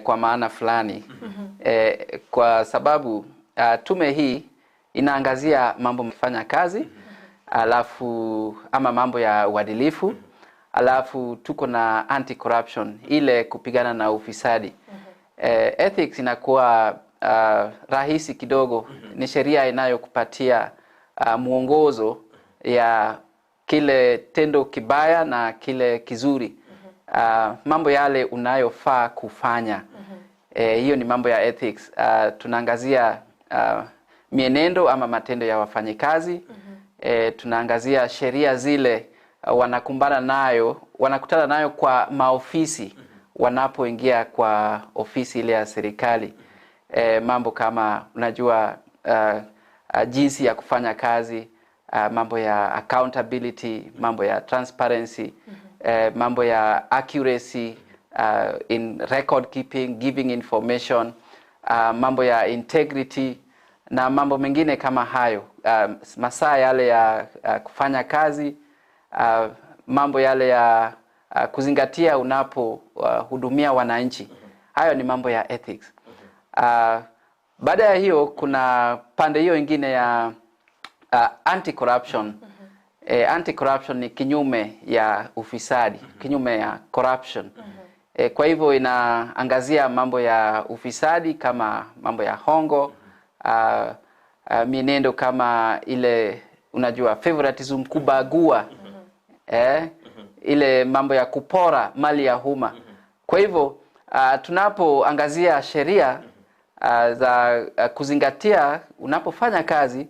kwa maana fulani. Kwa sababu tume hii inaangazia mambo kufanya kazi, alafu ama mambo ya uadilifu, alafu tuko na anti-corruption, ile kupigana na ufisadi. Ethics inakuwa rahisi kidogo, ni sheria inayokupatia mwongozo ya kile tendo kibaya na kile kizuri, mambo yale unayofaa kufanya. Hiyo ni mambo ya ethics. Tunaangazia mienendo ama matendo ya wafanyikazi. Tunaangazia sheria zile wanakumbana nayo, wanakutana nayo kwa maofisi wanapoingia kwa ofisi ile ya serikali. Mambo kama unajua jinsi ya kufanya kazi, mambo ya accountability, mambo ya transparency, mambo ya accuracy in record keeping, giving information, mambo ya integrity na mambo mengine kama hayo. Masaa yale ya kufanya kazi, mambo yale ya kuzingatia unapohudumia wananchi. Hayo ni mambo ya ethics. Baada ya hiyo kuna pande hiyo ingine ya anti-corruption. Anti-corruption ni kinyume ya ufisadi, kinyume ya corruption. Kwa hivyo inaangazia mambo ya ufisadi kama mambo ya hongo, mienendo kama ile unajua favoritism, kubagua, ile mambo ya kupora mali ya umma. Kwa hivyo tunapoangazia sheria za kuzingatia unapofanya kazi,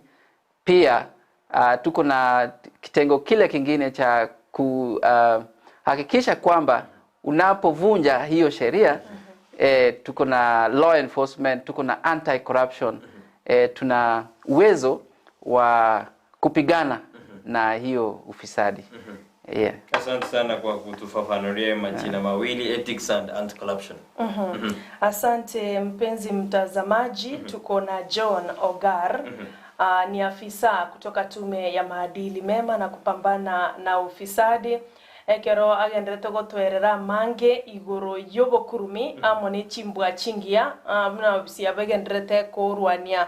pia tuko na kitengo kile kingine cha kuhakikisha kwamba unapovunja hiyo sheria, tuko na law enforcement, tuko na anti-corruption, tuna uwezo wa kupigana na hiyo ufisadi. Yeah. Asante sana kwa kutufafanulia majina mawili, ethics and anti-corruption. Asante mpenzi mtazamaji, tuko na John Ogar. Ni afisa kutoka Tume ya Maadili Mema na Kupambana na Ufisadi. Ekero agenderete gotwerera mange iguru y'obokurumi amo ne chimbwa chingiya, buna obisia bagenderete korwania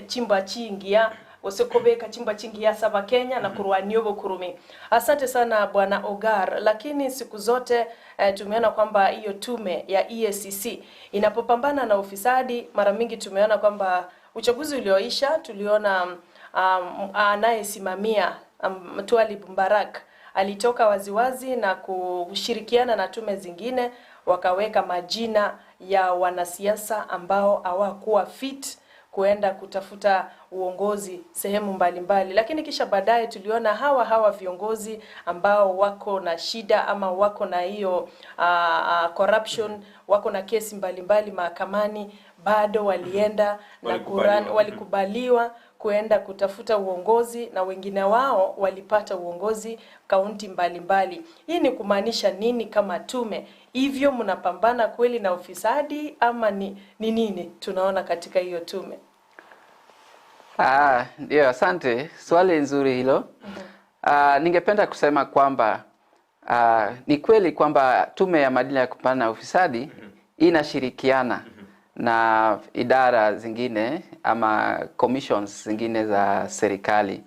chimbwa chingiya gose kobeka chimbwa chingiya saba Kenya na kurwania obokurumi. Asante sana Bwana Ogar, lakini siku zote tumeona kwamba hiyo tume ya EACC inapopambana na ufisadi, mara mingi tumeona kwamba uchaguzi ulioisha tuliona anayesimamia Twalib Mbarak alitoka waziwazi na kushirikiana na tume zingine wakaweka majina ya wanasiasa ambao hawakuwa fit kuenda kutafuta uongozi sehemu mbalimbali, lakini kisha baadaye tuliona hawa hawa viongozi ambao wako na shida ama wako na hiyo corruption, wako na kesi mbalimbali mahakamani, bado walienda na Walikubaliwa. Walikubaliwa kuenda kutafuta uongozi na wengine wao walipata uongozi kaunti mbalimbali. Hii ni kumaanisha nini kama tume? Hivyo mnapambana kweli na ufisadi ama ni nini tunaona katika hiyo tume? Ndio, asante. Swali nzuri hilo. Ningependa kusema kwamba ni kweli kwamba Tume ya Maadili ya Kupambana na Ufisadi inashirikiana na idara zingine ama commissions zingine za serikali.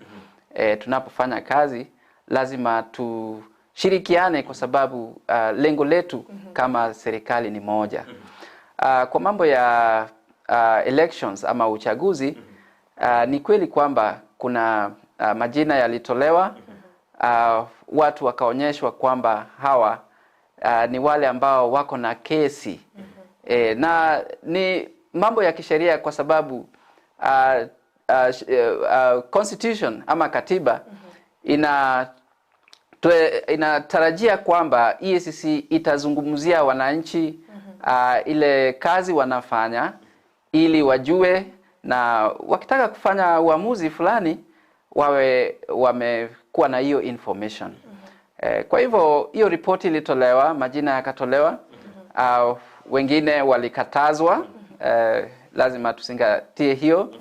Tunapofanya kazi lazima tushirikiane kwa sababu lengo letu kama serikali ni moja. Kwa mambo ya elections ama uchaguzi, ni kweli kwamba kuna majina yalitolewa, watu wakaonyeshwa kwamba hawa ni wale ambao wako na kesi. Na ni mambo ya kisheria kwa sababu constitution ama katiba inatarajia kwamba EACC itazungumzia wananchi ile kazi wanafanya ili wajue, na wakitaka kufanya uamuzi fulani wawe wamekuwa na hiyo information. Kwa hivyo hiyo ripoti ilitolewa, majina yakatolewa, wengine walikatazwa, lazima tuzingatie hiyo,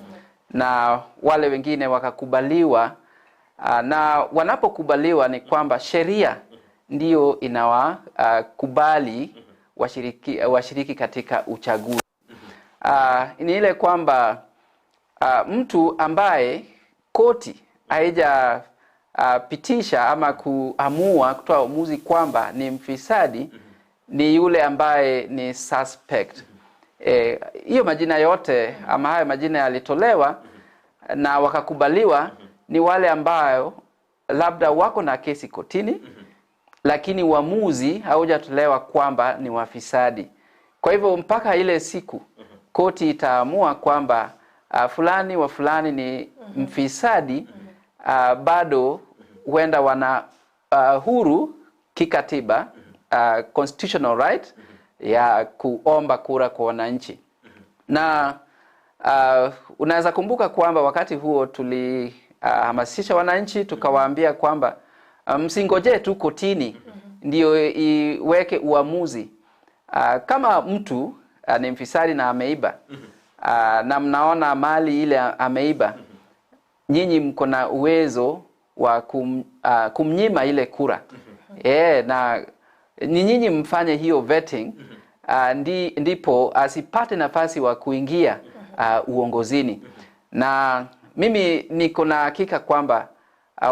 na wale wengine wakakubaliwa. Na wanapokubaliwa ni kwamba sheria ndiyo inawakubali. washiriki katika uchaguzi. Ni ile kwamba mtu ambaye koti haija pitisha ama kuamua kutoa uamuzi kwamba ni mfisadi ni yule ambaye ni suspect. Hiyo majina yote ama hayo majina yalitolewa na wakakubaliwa ni wale ambayo labda wako na kesi kotini, lakini uamuzi haujatolewa kwamba ni wafisadi. Kwa hivyo mpaka ile siku koti itaamua kwamba fulani wa fulani ni mfisadi, bado huenda wana huru kikatiba, constitutional right ya kuomba kura kwa wananchi. Na unaweza kumbuka kwamba wakati huo tulihamasisha wananchi, tukawaambia kwamba msingojee tu kotini ndio iweke uamuzi. Kama mtu ni mfisadi na ameiba, na mnaona mali ile ameiba, nyinyi mko na uwezo wa kumnyima ile kura. Na ni nyinyi mfanye hiyo vetting, ndipo asipate nafasi wa kuingia uongozini. Na mimi niko na hakika kwamba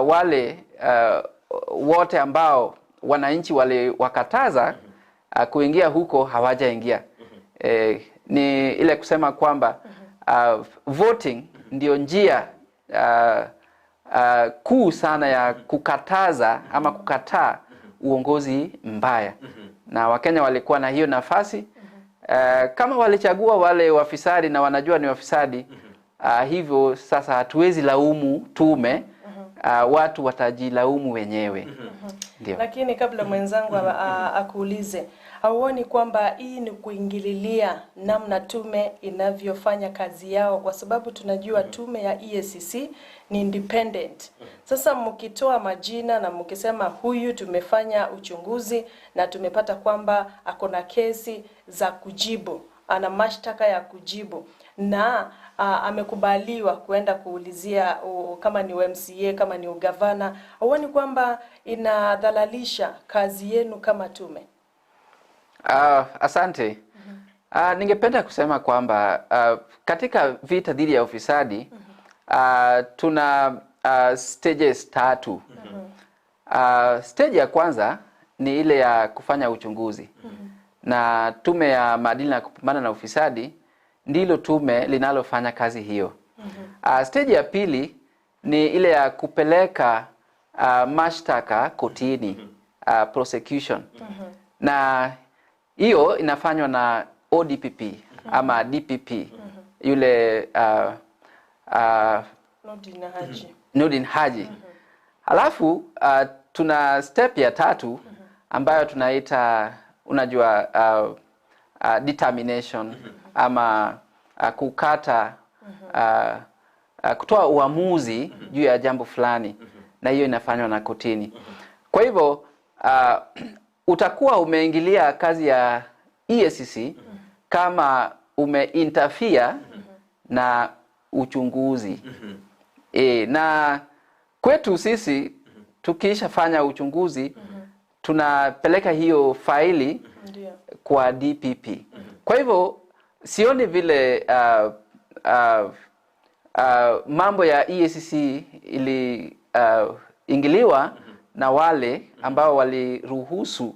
wale wote ambao wananchi wale wakataza kuingia huko hawajaingia. Ni ile kusema kwamba voting ndio njia kuu sana ya kukataza ama kukataa uongozi mbaya. Na Wakenya walikuwa na hiyo nafasi. Kama walichagua wale wafisadi na wanajua ni wafisadi, hivyo sasa hatuwezi laumu tume, watu watajilaumu wenyewe. Ndio. Lakini kabla mwenzangu akuulize, hauoni kwamba hii ni kuingililia namna tume inavyofanya kazi yao? Kwa sababu tunajua tume ya EACC ni independent. Sasa mkitoa majina na mkisema huyu tumefanya uchunguzi na tumepata kwamba ako na kesi za kujibu, ana mashtaka ya kujibu na amekubaliwa kuenda kuulizia kama ni MCA, kama ni ugavana, huoni kwamba inadhalalisha kazi yenu kama tume? Asante. Ningependa kusema kwamba katika vita dhidi ya ufisadi tuna stages tatu. Stage ya kwanza ni ile ya kufanya uchunguzi. Na tume ya maadili na kupambana na ufisadi ndilo tume linalofanya kazi hiyo. Stage ya pili ni ile ya kupeleka mashtaka kotini, prosecution. Na hiyo inafanywa na ODPP ama DPP, yule Nurdin Haji. Nurdin Haji. Halafu tuna step ya tatu ambayo tunaita, unajua, determination ama kukata, kutoa uamuzi juu ya jambo fulani, na hiyo inafanywa na kotini. Kwa hivyo utakuwa umeingilia kazi ya EACC kama umeinterfere na uchunguzi. Na kwetu sisi tukishafanya uchunguzi tunapeleka hiyo faili kwa DPP. Kwa hivyo sioni vile mambo ya EACC ili ingiliwa na wale ambao waliruhusu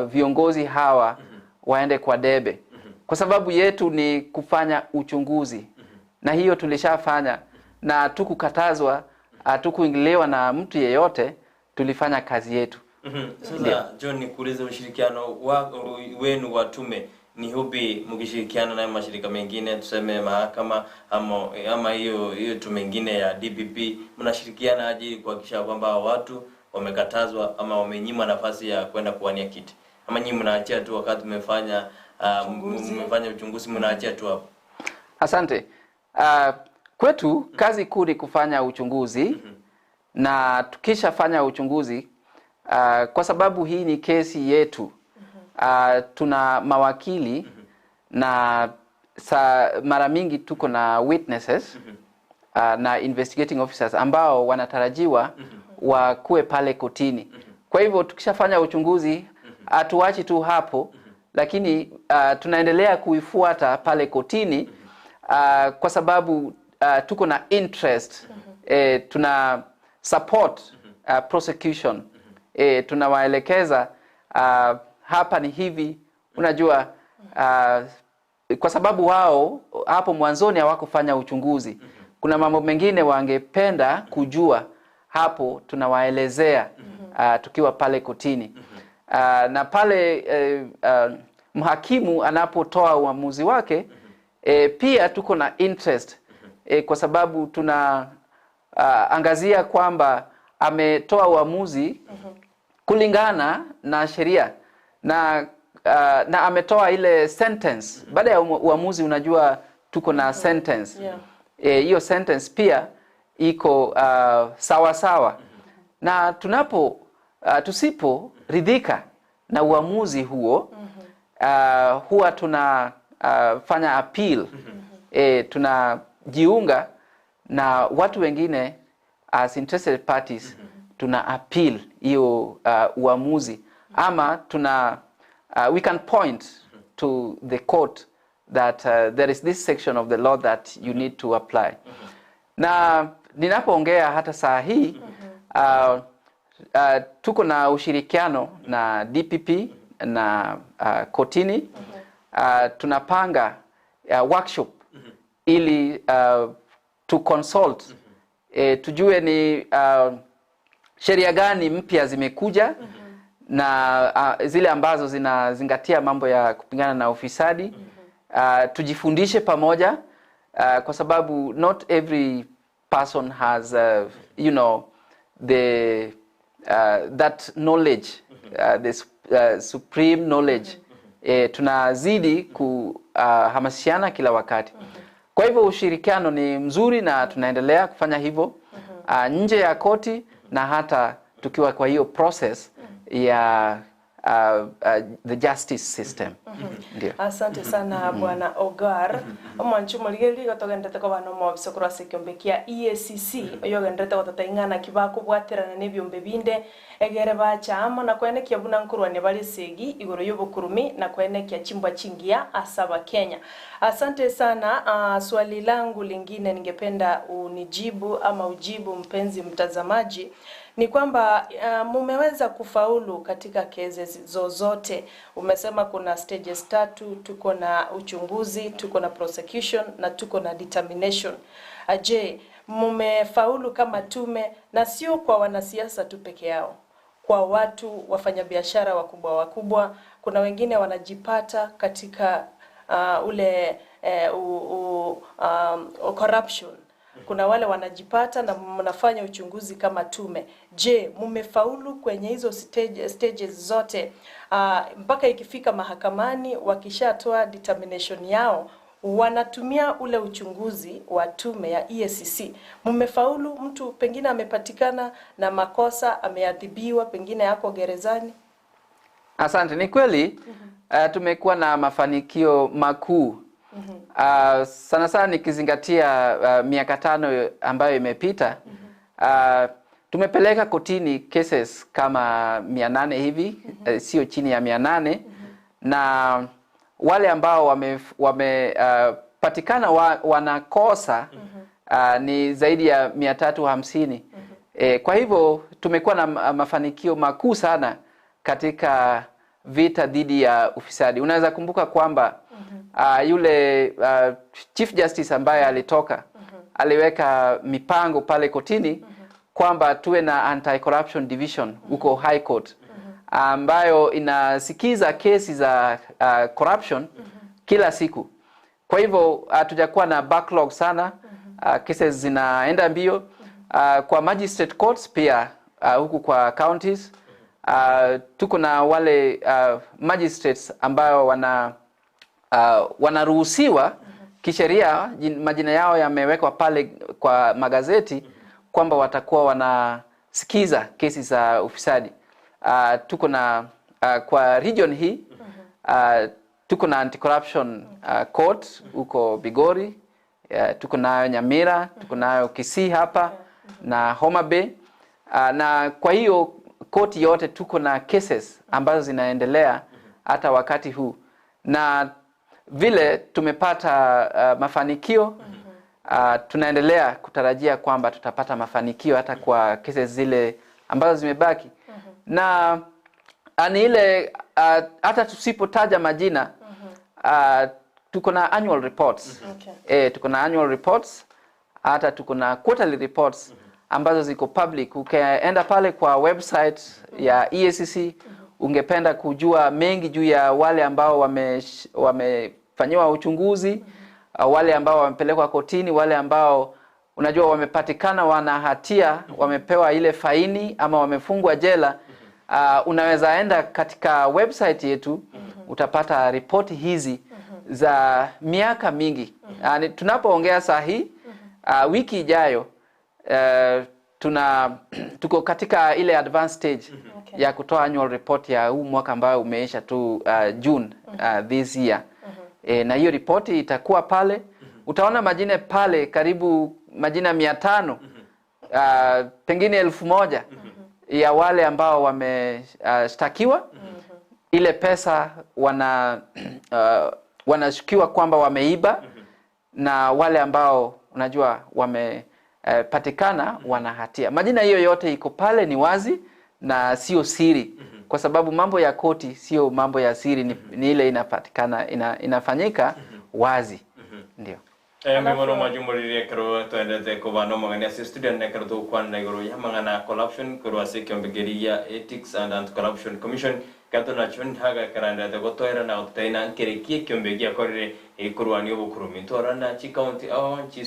viongozi hawa waende kwa debe. Kwa sababu yetu ni kufanya uchunguzi, na hiyo tulishafanya, na tukukatazwa, hatukuingiliwa na mtu yeyote, tulifanya kazi yetu. Sasa John, nikuulize, ushirikiano wenu wa tume ni upi mkishirikiana na mashirika mengine, tuseme mahakama ama hiyo tume nyingine ya DPP, mnashirikiana aje kuhakikisha kwamba watu wamekatazwa ama wamenyimwa nafasi ya kwenda kuwania kiti? Ama nyinyi mnaachia tu wakati mmefanya uchunguzi, mnaachia tu hapo? Asante. Kwetu kazi kuu ni kufanya uchunguzi, na tukishafanya uchunguzi, kwa sababu hii ni kesi yetu, tuna mawakili na mara mingi tuko na witnesses na investigating officers ambao wanatarajiwa wakuwe pale kotini. Kwa hivyo tukishafanya uchunguzi hatuachi tu hapo, lakini tunaendelea kuifuata pale kotini kwa sababu tuko na interest, tuna support prosecution, tunawaelekeza hapa ni hivi, unajua, kwa sababu wao hapo mwanzoni hawakufanya uchunguzi. Kuna mambo mengine wangependa kujua, hapo tunawaelezea tukiwa pale kotini. Na pale mhakimu anapotoa uamuzi wake, pia tuko na interest, kwa sababu tuna angazia kwamba ametoa uamuzi kulingana na sheria na na ametoa ile sentence. Baada ya uamuzi, unajua tuko na sentence. Hiyo sentence pia iko sawa sawa. Na tunapo tusipo ridhika na uamuzi huo, huwa tuna fanya appeal. Tunajiunga na watu wengine as interested parties, tuna appeal hiyo uamuzi, ama tuna we can point to the court that there is this section of the law that you need to apply. Na ninapoongea hata saa hii, tuko na ushirikiano na DPP na kotini. Tunapanga workshop ili to consult, tujue ni sheria gani mpya zimekuja na zile ambazo zinazingatia mambo ya kupingana na ufisadi. Tujifundishe pamoja, kwa sababu not every person has the that knowledge, the supreme knowledge. Tunazidi kuhamasishana kila wakati. Kwa hivyo ushirikiano ni mzuri na tunaendelea kufanya hivyo nje ya koti na hata tukiwa kwa hiyo process ya the justice system. Ndio. Asante sana, Bwana Ogar. Omwanchi omorigeri, gotogendete koba na omobisa korwa ase ekiombe kia EACC, oyo ogenderete gotota ing'ana ki bakobwaterana na ebiombe binde egere bacha amo na kwenekia buna nkorwania bare esegi igoro ya obokurumi na kwenekia chimbwa chingiya ase Abakenya. Asante sana. Swali langu lingine ningependa unijibu ama ujibu, mpenzi mtazamaji, ni kwamba mumeweza kufaulu katika kesi zozote. Umesema kuna stages tatu, tuko na uchunguzi, tuko na prosecution na tuko na determination. Je, mumefaulu kama tume, na sio kwa wanasiasa tu peke yao, kwa watu wafanyabiashara wakubwa wakubwa, kuna wengine wanajipata katika ule corruption, kuna wale wanajipata na mnafanya uchunguzi kama tume. Je, mumefaulu kwenye hizo stages zote mpaka ikifika mahakamani, wakishatoa determination yao wanatumia ule uchunguzi wa tume ya EACC? Mmefaulu? Mtu pengine amepatikana na makosa, ameadhibiwa, pengine yako gerezani? Asante, ni kweli tumekuwa na mafanikio makuu, sana sana nikizingatia miaka 5 ambayo imepita. Tumepeleka kotini cases kama 800 hivi, sio chini ya 800, na wale ambao wame patikana wanakosa ni zaidi ya 350. Kwa hivyo tumekuwa na mafanikio makuu sana katika vita dhidi ya ufisadi. Unaweza kumbuka kwamba yule Chief Justice ambaye alitoka aliweka mipango pale kotini kwamba tuwe na anti-corruption division huko High Court ambayo inasikiza kesi za corruption kila siku. Kwa hivyo hatujakuwa na backlog sana, cases zinaenda mbio. Kwa magistrate courts pia, huku kwa counties, tuko na wale magistrates ambao wanaruhusiwa kisheria, majina yao yamewekwa pale kwa magazeti kwamba watakuwa wanasikiza kesi za ufisadi. Tuko na kwa region hii, tuko na anti-corruption court huko Migori, tuko nayo Nyamira, tuko nayo Kisii hapa na Homa Bay. Na kwa hiyo koti yote tuko na cases ambazo zinaendelea hata wakati huu. Na vile tumepata mafanikio, tunaendelea kutarajia kwamba tutapata mafanikio hata kwa kesi zile ambazo zimebaki. Na ni ile hata tusipotaja majina, tuko na annual reports. Tuko na annual reports, hata tuko na quarterly reports ambazo ziko public. Ukienda pale kwa website ya EACC, ungependa kujua mengi juu ya wale ambao wamefanyiwa uchunguzi, wale ambao wamepelekwa kotini, wale ambao unajua wamepatikana wana hatia, wamepewa ile faini ama wamefungwa jela. Unaweza enda katika website yetu, utapata ripoti hizi za miaka mingi. Tunapoongea saa hii, wiki ijayo tuko katika ile advanced stage ya kutoa annual report ya huu mwaka ambayo umeisha tu, June this year. Na hiyo ripoti itakuwa pale. Utaona majina pale karibu majina 500, pengine 1000 ya wale ambao wameshtakiwa, ile pesa wanashukiwa kwamba wameiba, na wale ambao unajua wamepatikana wana hatia. Majina hiyo yote iko pale, ni wazi na sio siri, kwa sababu mambo ya koti sio mambo ya siri, ni ile inapatikana inafanyika wazi. Ndio. Mimono majumuririe kero twendete kuba no magani ase studio ne kero tukwana iguru ya mangana corruption kero ase kiombegeria Ethics and Anti-Corruption Commission gato na chon haga karandete gotoera na otaina nkerekie kiombegia korire ikurwani obukurumi torana chi county awo nchi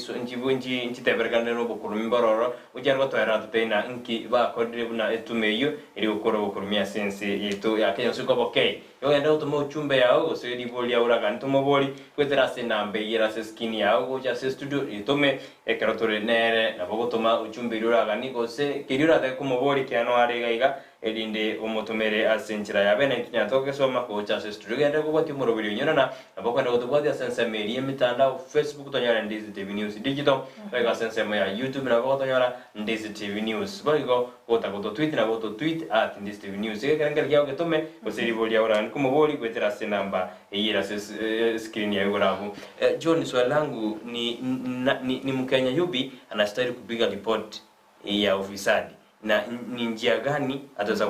nchi nchi tebergane no bukurumi bororo ujar gotoera tutaina nki ba korire buna etumeyo iri gukora bukurumi asense yetu ya Kenya suko bokei yo enda utume uchumbe yao gose riboli ya uraga ntumoboli kwetera se nambe yera se skin yao gocha se studio itume ekero tore nere nabo gutuma uchumbe uraga ni gose kiriura te kumoboli kiano are gaiga erinde omotumere ase enchera yabe na ntunya soma gocha se studio enda gobwati murobiri nyorana nabo kwenda gotubwati ase ensemo eri emitandao Facebook tonyora Ndizi TV News Digital baiga ase ensemo ya YouTube nabo tonyora Ndizi TV News baigo gota goto tweet nabo to tweet at Ndizi TV News ekerengeri gyao getume gose riboli ya uraga kumoboli gwetera ase namba eyira ase screen ya igurabu. John, swali langu ni Mkenya yupi anastahili kupiga ripoti ya ufisadi na ni njia gani ataweza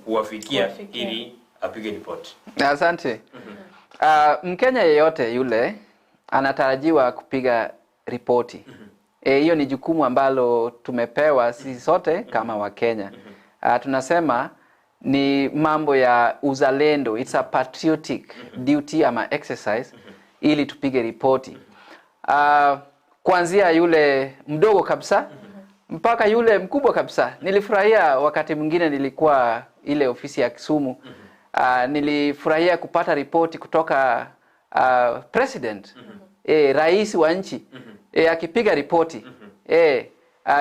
kuwafikia ili apige ripoti? Asante. Mkenya yeyote yule anatarajiwa kupiga ripoti. Hiyo ni jukumu ambalo tumepewa sisi sote kama Wakenya. Tunasema ni mambo ya uzalendo, it's a patriotic duty ama exercise ili tupige ripoti. Kuanzia yule mdogo kabisa mpaka yule mkubwa kabisa. Nilifurahia wakati mwingine nilikuwa ile ofisi ya Kisumu. Nilifurahia kupata ripoti kutoka president, rais wa nchi, akipiga ripoti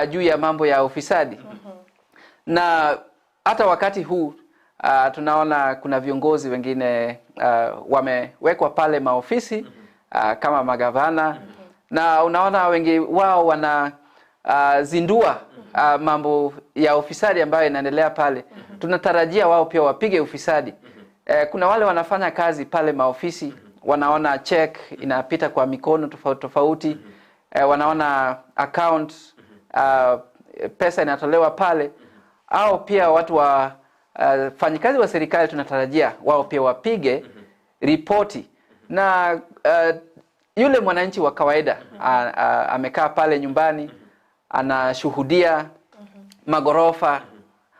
juu ya mambo ya ufisadi. Na hata wakati huu tunaona kuna viongozi wengine wamewekwa pale maofisi kama magavana, na unaona wengi wao wana zindua mambo ya ufisadi ambayo inaendelea pale. Tunatarajia wao pia wapige ufisadi. Kuna wale wanafanya kazi pale maofisi, wanaona check inapita kwa mikono tofauti tofauti, wanaona account pesa inatolewa pale. Au pia watu wa fanyikazi wa serikali tunatarajia wao pia wapige ripoti. Na yule mwananchi wa kawaida amekaa pale nyumbani, anashuhudia magorofa,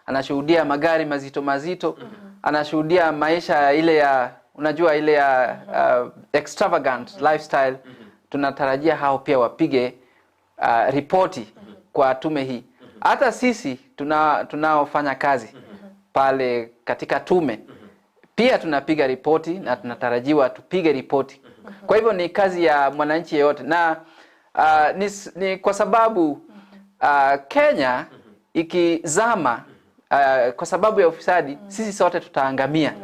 anashuhudia magari mazito mazito, anashuhudia maisha ile ya unajua ile ya extravagant lifestyle. Tunatarajia hao pia wapige ripoti kwa tume hii. Hata sisi tunaofanya kazi pale katika tume pia tunapiga ripoti na tunatarajiwa tupige ripoti. Kwa hivyo ni kazi ya mwananchi yeyote. Na ni kwa sababu Kenya ikizama kwa sababu ya ufisadi, sisi sote tutaangamia.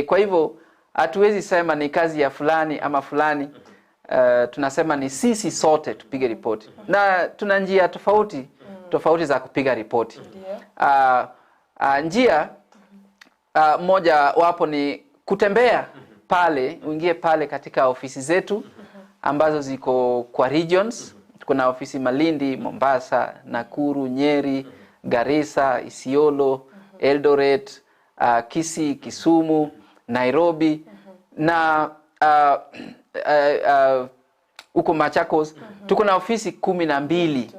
Kwa hivyo hatuwezi sema ni kazi ya fulani ama fulani. Tunasema ni sisi sote tupige ripoti. Na tuna njia tofauti tofauti za kupiga ripoti. Njia moja wapo ni kutembea pale, uingie pale katika ofisi zetu ambazo ziko kwa regions. Kuna ofisi Malindi, Mombasa, Nakuru, Nyeri, Garissa, Isiolo, Eldoret, Kisii, Kisumu, Nairobi na huko Machakos. Tuko na ofisi 12.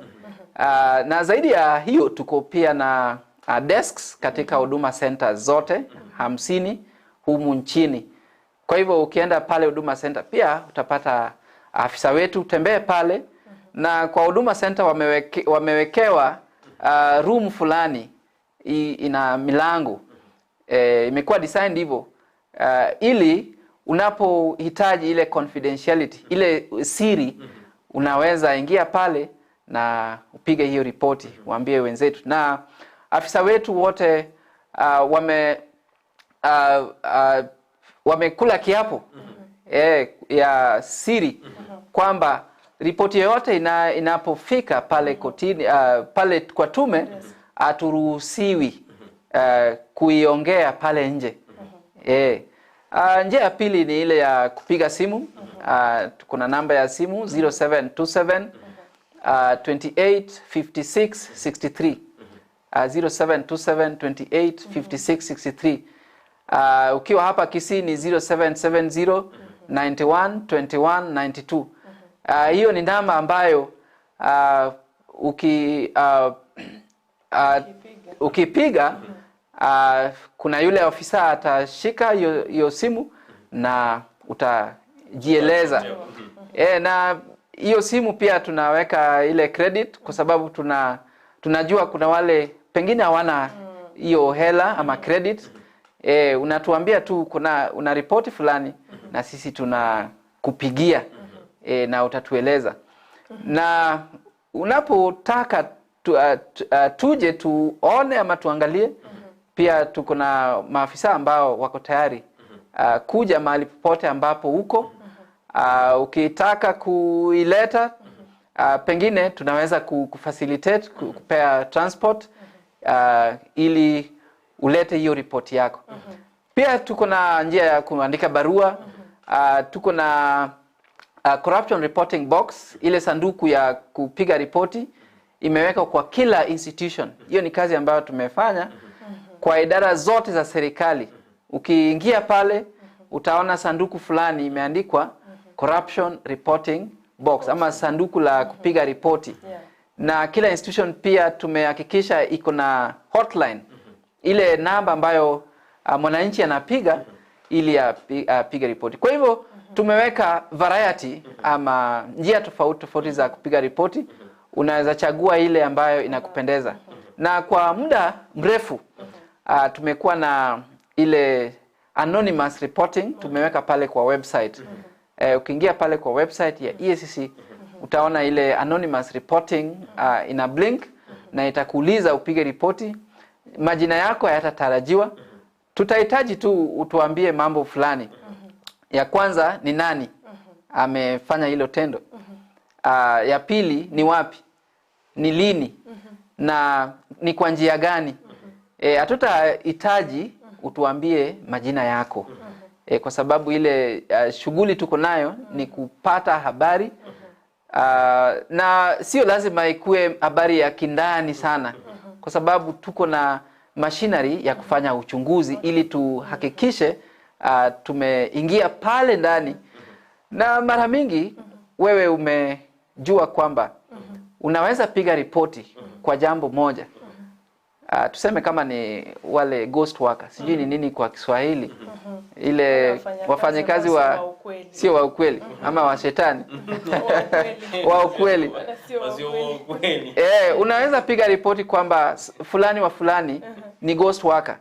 Na zaidi ya hiyo tuko pia na desks katika Huduma Center zote 50 humu nchini. Kwa hivyo ukienda pale Huduma Center pia utapata afisa wetu, tembee pale. Na kwa Huduma Center wamewekewa room fulani ina milango. Imekuwa designed hivyo ili unapohitaji ile confidentiality, ile siri, unaweza ingia pale na upige hiyo ripoti, waambie wenzetu. Na afisa wetu wote wamekula kiapo ya siri kwamba ripoti yoyote inapofika pale kotini, pale kwa tume, haturuhusiwi kuiongea pale nje. Njia ya pili ni ile ya kupiga simu. Kuna namba ya simu 0727 28 56 63. 0727 28 56 63. Ukiwa hapa Kisii ni 0770 91 21 92. Hiyo ni namba ambayo ukipiga kuna yule ofisa atashika hiyo simu na utajieleza. Na hiyo simu pia tunaweka ile credit kwa sababu tunajua kuna wale pengine hawana hiyo hela ama credit. Unatuambia tu kuna una ripoti fulani na sisi tunakupigia na utatueleza. Na unapotaka tuje tuone ama tuangalie, pia tuko na maafisa ambao wako tayari kuja mahali popote ambapo uko. Ukitaka kuileta, pengine tunaweza kufacilitate, kupea transport ili ulete hiyo ripoti yako. Pia tuko na njia ya kuandika barua. Tuko na corruption reporting box, ile sanduku ya kupiga ripoti imewekwa kwa kila institution. Hiyo ni kazi ambayo tumefanya kwa idara zote za serikali. Ukiingia pale utaona sanduku fulani imeandikwa corruption reporting box ama sanduku la kupiga ripoti. Na kila institution pia tumehakikisha iko na hotline, ile namba ambayo mwananchi anapiga ili apige ripoti. Kwa hivyo tumeweka variety ama njia tofauti tofauti za kupiga ripoti. Unaweza chagua ile ambayo inakupendeza. Na kwa muda mrefu tumekuwa na ile anonymous reporting tumeweka pale kwa website. Ukiingia pale kwa website ya EACC utaona ile anonymous reporting ina blink na itakuuliza upige ripoti. Majina yako hayatatarajiwa. Tutahitaji tu utuambie mambo fulani. Ya kwanza ni nani amefanya hilo tendo. Ya pili ni wapi, ni lini na ni kwa njia gani. Hatutahitaji utuambie majina yako. Kwa sababu ile shughuli tuko nayo ni kupata habari. Na sio lazima ikue habari ya kindani sana, kwa sababu tuko na machinery ya kufanya uchunguzi ili tuhakikishe tumeingia pale ndani. Na mara mingi wewe umejua kwamba unaweza piga ripoti kwa jambo moja. Tuseme kama ni wale ghost workers, sijui ni nini kwa Kiswahili, ile wafanyakazi wa sio wa ukweli ama wa shetani wa ukweli. Unaweza piga ripoti kwamba fulani wa fulani ni ghost worker.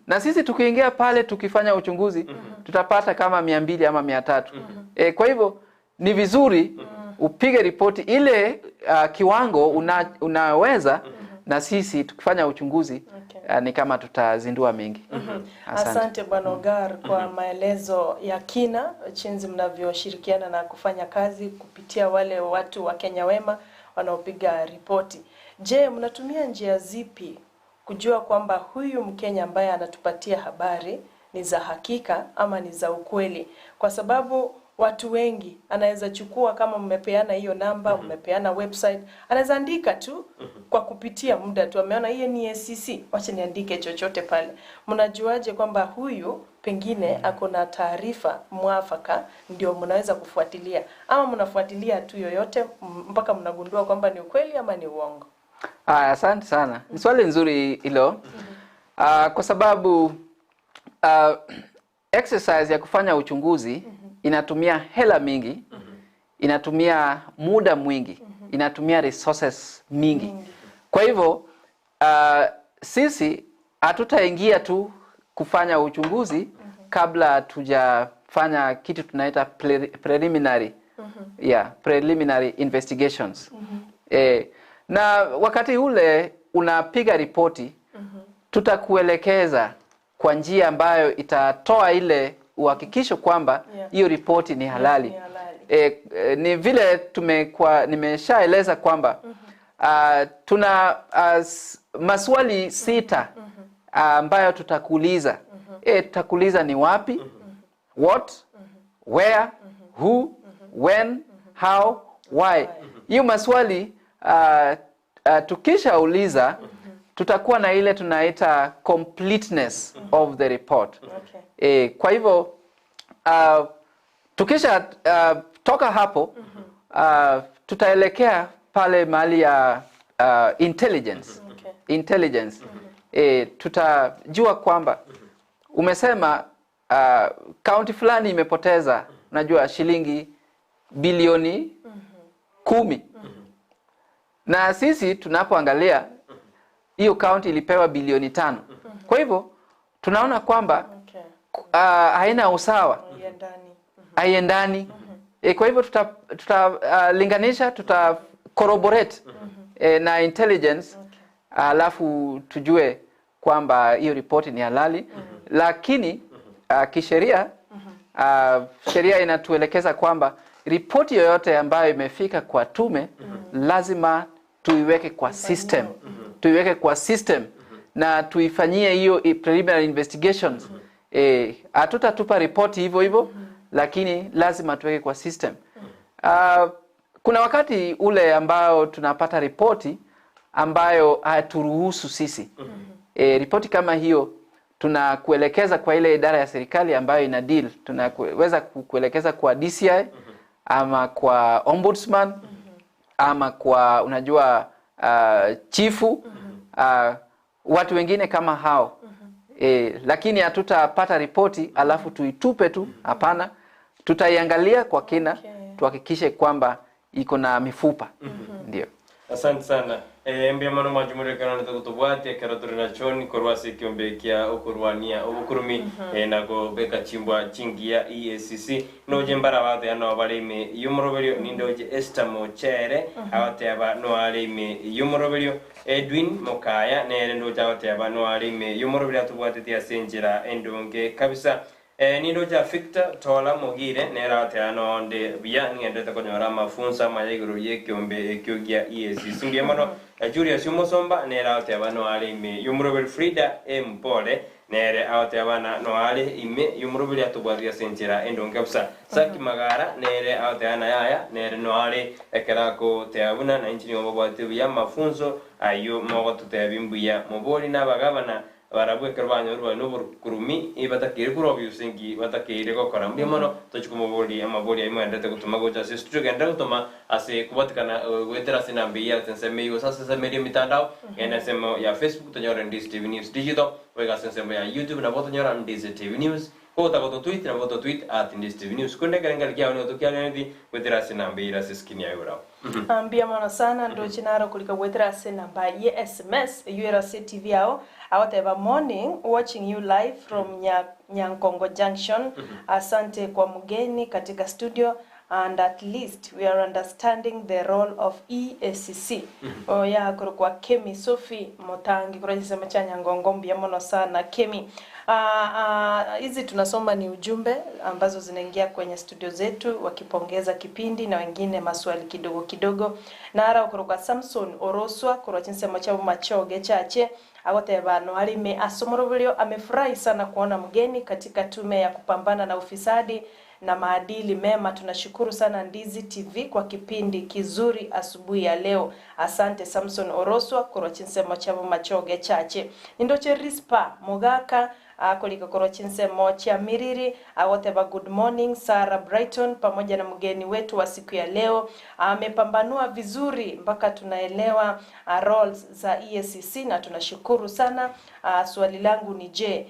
Na sisi tukiingia pale tukifanya uchunguzi tutapata kama 200 ama 300. Kwa hivyo ni vizuri upige ripoti ile kiwango unaweza, na sisi tukifanya uchunguzi ni kama tutazindua mengi. Asante Bwana Ogar kwa maelezo ya kina jinsi mnavyoshirikiana na kufanya kazi kupitia wale watu wa Kenya Wema wanaopiga ripoti. Je, mnatumia njia zipi kujua kwamba huyu Mkenya ambaye anatupatia habari ni za hakika ama ni za ukweli? Kwa sababu watu wengi anaweza chukua, kama mmepeana hiyo namba, mmepeana website, anaweza andika tu kwa kupitia muda tu, ameona hiyo ni EACC, wacha niandike chochote pale. Mnajuaje kwamba huyu pengine ako na taarifa mwafaka, ndio mnaweza kufuatilia, ama mnafuatilia tu yoyote mpaka mnagundua kwamba ni ukweli ama ni uongo? Aya, asante sana. Ni swali nzuri hilo. Kwa sababu exercise ya kufanya uchunguzi inatumia hela mingi, inatumia muda mwingi, inatumia resources mingi. Kwa hivyo sisi hatutaingia tu kufanya uchunguzi kabla tujafanya kitu tunaita preliminary, yeah, preliminary investigations. Na wakati ule unapiga ripoti, tutakuelekeza kwa njia ambayo itatoa ile uhakikisho kwamba hiyo ripoti ni halali. Ni halali. Ni vile tumekuwa nimeshaeleza kwamba tuna maswali 6 ambayo tutakuuliza. Tutakuuliza ni wapi, what, where, who, when, how, why. Hiyo maswali tukishauliza tutakuwa na ile tunaita completeness of the report. Kwa hivyo tukisha toka hapo tutaelekea pale mahali ya intelligence. Intelligence. Tutajua kwamba umesema county fulani imepoteza unajua shilingi bilioni 10. Na sisi tunapoangalia hiyo county ilipewa bilioni 5. Kwa hivyo tunaona kwamba haina usawa, haiendani. Kwa hivyo tutalinganisha, tuta corroborate na intelligence, alafu tujue kwamba hiyo ripoti ni halali. Lakini kisheria, sheria inatuelekeza kwamba ripoti yoyote ambayo imefika kwa tume lazima tuiweke kwa system. Tuiweke kwa system na tuifanyie hiyo preliminary investigations. Hatutatupa ripoti hivyo hivyo, lakini lazima tuweke kwa system. Kuna wakati ule ambao tunapata ripoti ambayo haturuhusu sisi. Ripoti kama hiyo tunakuelekeza kwa ile idara ya serikali ambayo ina deal. Tunaweza kuelekeza kwa DCI ama kwa ombudsman ama kwa unajua chifu, watu wengine kama hao. Lakini hatutapata ripoti alafu tuitupe tu, hapana. Tutaiangalia kwa kina, tuhakikishe kwamba iko na mifupa. Ndio. Asante sana. Mbia mano majumuri kana nitokutubwate kero na choni korwase kiombekia okurwania obukurumi nako beka chimbwa chingia EACC noje mbara bathe ano balime yumoroberio nindoje Esther Mochere abate aba no alime yumoroberio Edwin Mokaya nere ndoje abate aba no alime yumoroberio atubwate tia senjira endonge kabisa. Nindoja Victor Tola Mogire nera ate ano onde bia ngende konyora mafunza mayiguru yekiombe ekyogia EACC ndiye mano Julius Musomba nera ate abano ali ime Yumurobel Frida M Pole nere ate abana no ali ime Yumurobel atubwatia senjera endonge kabisa Saki Magara nere ate ana yaya nere no ali ekerako teabuna na injini obwate bia mafunzo ayo mogoto bimbuya moboli nabagabana barabwe kerbanyo ruba no kurumi ibatakire kurobi usengi batakire gokora mbia mono tochikumoboli amaboli aimo endete gutuma gocha se studio genda gutuma ase kubatikana gwetera se nambi ya senseme yo sasa senseme mitandao ena semo ya Facebook tonyora Ndizi TV News Digital wega sensemo ya YouTube na botonyora Ndizi TV News kota goto tweet na boto tweet at Ndizi TV News kunde kerengal kya ono tokyana ndi gwetera se nambi ira se skin ya yura ambia mono sana ndo chinaro kulika gwetera se namba ya SMS URC TV yao awateba morning watching you live from Nyankongo Junction. Asante kwa mgeni katika studio, and at least we are understanding the role of EACC. Oya kwa Kemi Sophie Motangi kwa jisema cha Nyangongo mbia mono sana Kemi. Hizi tunasoma ni ujumbe ambazo zinaingia kwenye studio zetu wakipongeza kipindi na wengine maswali kidogo kidogo. Nara okoroka Samson Oroswa korwa chinsemo cha machoge chache agoteba no alime asomoro amefurahi sana kuona mgeni katika tume ya kupambana na ufisadi na maadili mema. Tunashukuru sana Ndizi TV kwa kipindi kizuri asubuhi ya leo. Asante Samson Oroswa korwa chinsemo cha machoge chache. Nindoche Rispa Mogaka akolika korwa chinsemo cha Miriri agoteba good morning Sarah Brighton pamoja na mgeni wetu wa siku ya leo. Amepambanua vizuri mpaka tunaelewa roles za EACC na tunashukuru sana. Swali langu ni je,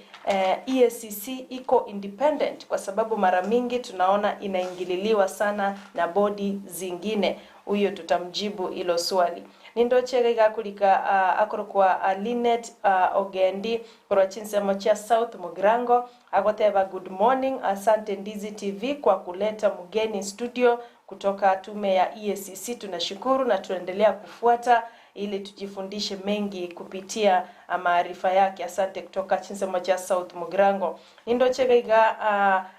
EACC iko independent? Kwa sababu mara mingi tunaona inaingililiwa sana na bodi zingine. Huyo tutamjibu ilo swali. Nindoche gakulika akorokwa Linet Ogendi korwa chinsemo cha South Mugirango agoteba good morning, asante Ndizi TV kwa kuleta mgeni studio kutoka tume ya EACC. Tunashukuru na tuendelea kufuata ili tujifundishe mengi kupitia maarifa yake. Asante kutoka chinsemo cha South Mugirango. Nindoche gaiga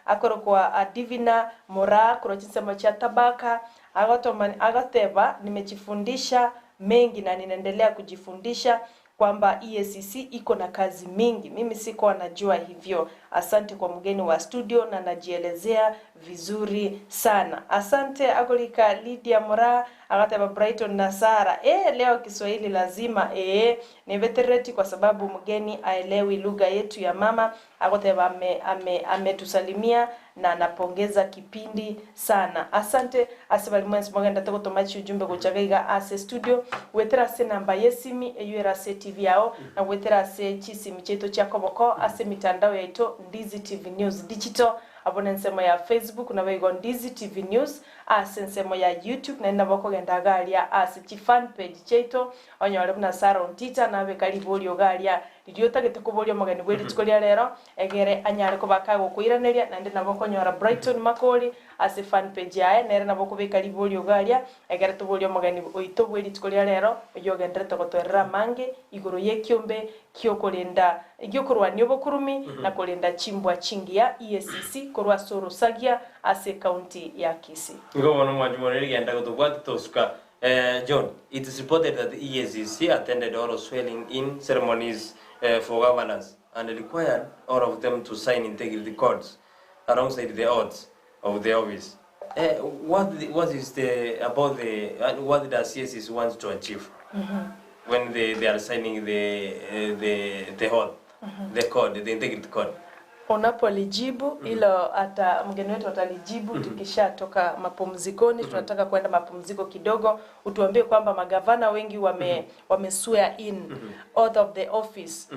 akorokwa Divina Mora korwa chinsemo cha Tabaka agoteba nimejifundisha mengi na ninaendelea kujifundisha kwamba EACC iko na kazi mingi. Mimi sikuwa najua hivyo. Asante kwa mgeni wa studio na najielezea vizuri sana. Asante akolika Lydia Mora agateba Brighton na Sara. Leo Kiswahili lazima ni vetereti kwa sababu mgeni aelewi lugha yetu ya mama. Agoteba ametusalimia na anapongeza kipindi sana. Asante asibali mwensi mwagenda toko tomachi ujumbe kuchagaiga ase studio wetera se namba yesimi eyuera se TV yao na wetera se chisimi cheto cha koboko ase mitandao yaito Ndizi TV News Digital abone nsemo ya Facebook na baigo Ndizi TV News ase nsemo ya YouTube na naboko genda galia ase chi fan page cheto onyore buna Sarah Ontita nabe karibu galia lidiotagete kuborio magani bweri tikolia lero egere anyare kobaka gokuiraneria nande naboko nyora Brighton Makoli ase fan page yae nere naboko beka liborio galia egere tuborio magani oito bweri tikolia lero oyogendere togotwerera mange igoro yekyombe kyokolenda igyokorwa nyobokurumi na kolenda chimbwa chingia EACC korwa soro sagia ase county ya Kisii. Ngono mwanjumoreri genda gotobwati tosuka. John, it is reported that the EACC attended all swearing in ceremonies for governance and required all of them to sign integrity codes alongside the oaths of the office. What is the about the what does EACC want to achieve when they are signing the oath, the code, the integrity code? Unapolijibu ilo ata mgeni wetu atalijibu tukishatoka mapumzikoni. Tunataka kwenda mapumziko kidogo, utuambie kwamba magavana wengi wame swear in oath of the office.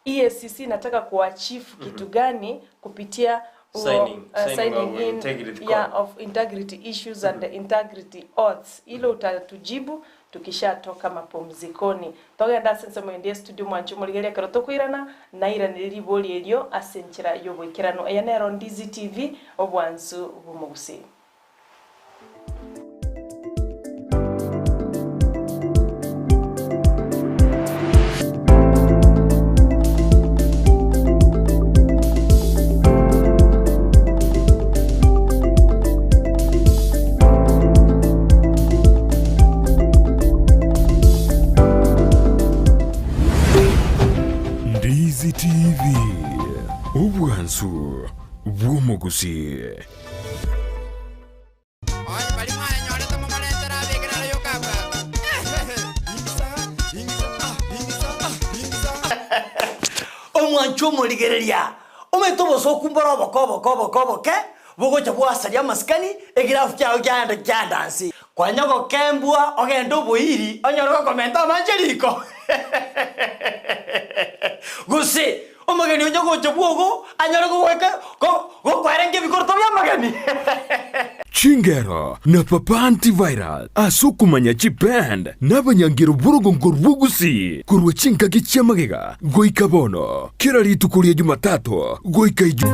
EACC nataka kuachieve kitu gani kupitia signing in integrity code. Of integrity issues and the integrity oaths. Ilo utatujibu tukishatoka mapumzikoni. Togenda sense mwendie studio mwanchu muligeria kero tokwirana na iraniri boli elyo asenchira yobwekirano eyanero Ndizi TV obwanzu bumugusi. TV obwansu bw'omugusi. Omwancho omorigereria ometo bosokumbora obokobokobokoboke bogocha bwasaria amasikani egirafu kyao kyanda kyandansi kwanya gokembwa ogenda oboiri onyore gokomenta amancheriko gusi omogeni onye gocha bwogo anyore gogweka gokwarenge ebikorto bya amageni. Chingero na Papa Antiviral asukumanya chipend n'abanyangiro burugongo rw'ugusi kurwa chinkagi chiamagega goika bono kila rituko rya Jumatatu goika iju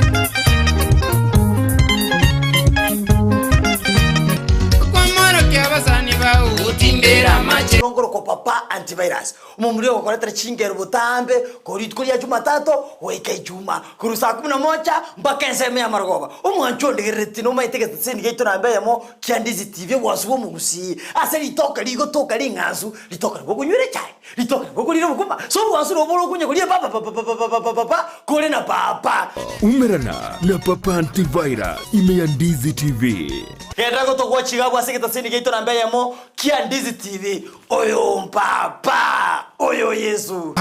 Ngoro kwa Papa Antivirus. Umumrio gokoretera chingero butambe korituko ya Jumatatu goika Ijuma kuru saa 11 mpaka ensemo ya marogoba. Omwancho ndigereti no maitege tseni gaito namba yamo kia Ndizi TV wasubo mugusi. Ase litoka ligotoka linganzu litoka gokunywere chai litoka gokulira bukuma so wansu roboro kunya kulia papa papa papa papa papa kore na papa. Umerana na Papa Antivirus ime ya Ndizi TV. Kenda gotogwa chigabwa ase getaseni gaito namba yamo kia Ndizi TV. Oyo papa oyo Yesu.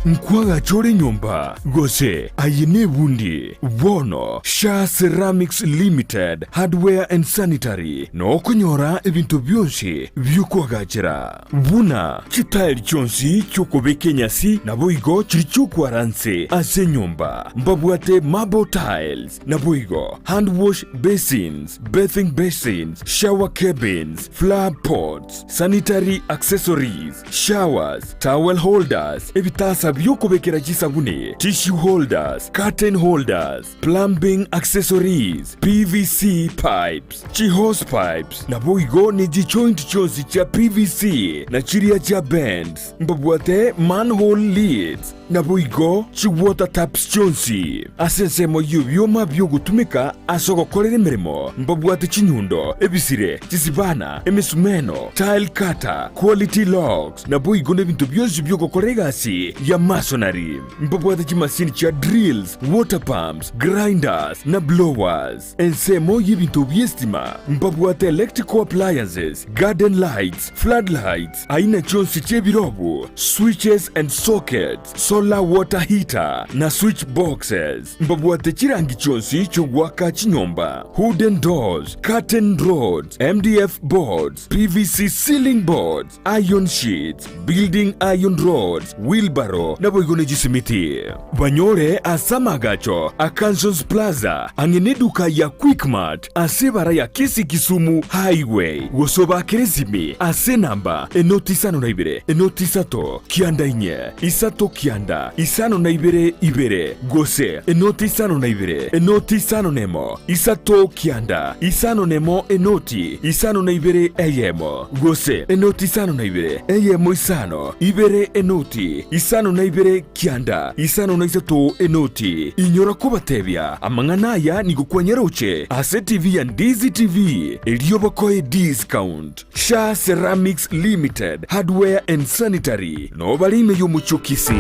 Mkwaga chore nyumba gose ayene bundi bono Sha Ceramics Limited Hardware and Sanitary no kunyora ebintu byonsi byukwagachira buna chitile chonsi chokobeke nyasi naboigo chirichukwaranse ase nyumba mbabwate marble tiles naboigo hand wash basins, bathing basins, shower cabins, flower pots, sanitary accessories, showers, towel holders, ebitasa byokubekera chisabuni, tissue holders, curtain holders, plumbing accessories, PVC pipes, chihose pipes, naboigo ni jijoint chosi cha PVC na chiria cha bends, mbabwate manhole lids, naboigo chi water taps chonsi asensemo yubyoma byogutumika asogokorera emirimo, mbabwate chinyundo, ebisire, chisibana, emisumeno, tile cutter, quality locks, naboigo nebintu byonsi byogokoregasi ya masonry, mbabwate chimasini cha drills, water pumps, grinders na blowers, ensemo y'ebintu by'estima, mbabwate electrical appliances, garden lights, floodlights, aina chonsi chebirobu, switches and sockets, solar water heater na switch boxes, mbabwate chirangi chonsi chogwaka chinyomba, wooden doors, curtain rods, MDF boards, PVC ceiling boards, iron sheets, building iron rods, wheelbarrow naboigo nejisimiti. Banyore asamagacho Akansons Plaza angeneduka ya Quickmart asebara ya Kisi Kisumu Highway gosoba keresimi ase namba enoti 52 enoti 3 9 4 3 9 52 2 gose enoti 52 enoti 5 3 9 51 enoti 52 eyemo gose enoti 52 eyemo 5 2 enoti 52 9 53 enoti. Inyora kubatebya amang'ana aya nigukwanyeroche ase TV ya Ndizi TV eliyobokoe discount. Sha Ceramics Limited Hardware and Sanitary no balime yomuchukisi.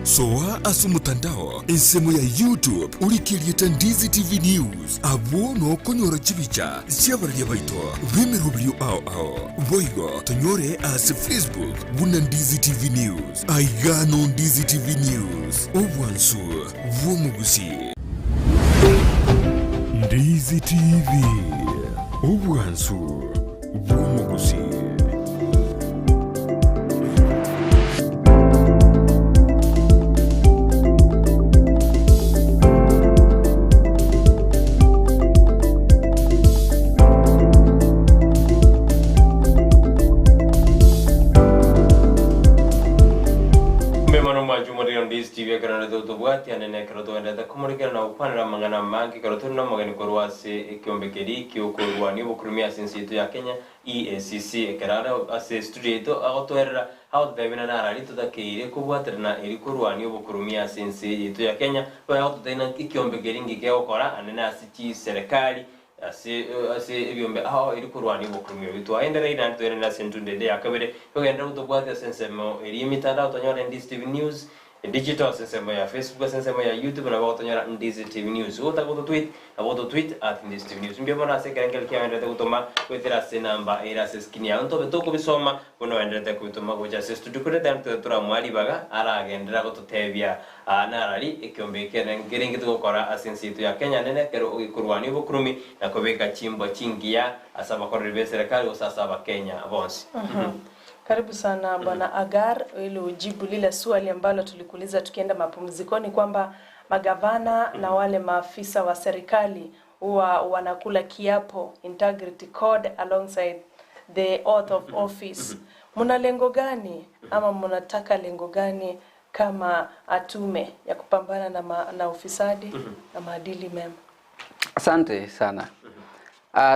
Soa asu mutandao ensemo ya YouTube ulikilieta Ndizi TV News abo nokonyora chibicha chiabararia baito bemerobrio ao ao boigo tonyore ase Facebook buna Ndizi TV News aigano Ndizi TV News obwansu bwomugusi. Ndizi TV obwansu bwomugusi. TV karana tobwati anene karotoendete kumurikira na gukwanira mang'ana mangi karoturi na mogeni korwa ase ekiombekeri kiokorwani obokurumia ase ensi yetu ya Kenya EACC ekerara ase studio yetu agotwerera agotebina narari tutakeire kobwaterana eri korwani obokurumia ase ensi yetu ya Kenya bagototena ekiombekeri ngike gokora anene ase chiserikali ase ase ebyombe aho eri kurwani obokurumia bitu aendera ina twerena sentundende yakabere togenda gutobwatia sensemo eri emitandao tonyora Ndizi TV News digital sensemo ya Facebook sensemo ya YouTube na bagotonyora Ndizi TV News uta goto tweet na goto tweet at Ndizi TV News mbyo bona se kerenkel kia endete gutoma kwetera se namba era se skin ya ntobe toko bisoma bono endete gutoma goja se studio kure tan tura mwali baga aragendera gototebia anarari ekyombe kerenge tugokora asensi ya Kenya nene kero ogikurwani obokurumi na kobeka chimbo chingia asaba korere be serikali osasa ba Kenya bonsi. Karibu sana Bwana Agar, ili ujibu lile swali ambalo tulikuuliza tukienda mapumzikoni kwamba magavana na wale maafisa wa serikali huwa wanakula kiapo integrity code alongside the oath of office. Muna lengo gani ama mnataka lengo gani kama tume ya kupambana na ufisadi na maadili mema? Asante sana.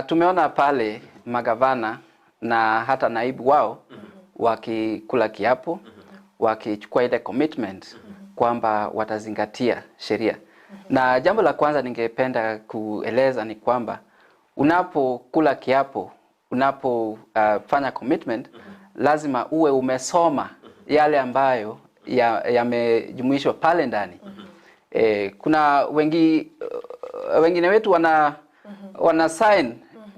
Tumeona pale magavana na hata naibu wao wakikula kiapo, wakichukua ile commitment kwamba watazingatia sheria. Na jambo la kwanza ningependa kueleza ni kwamba unapokula kiapo, unapofanya commitment, lazima uwe umesoma yale ambayo yamejumuishwa pale ndani. Kuna wengine wetu wana sign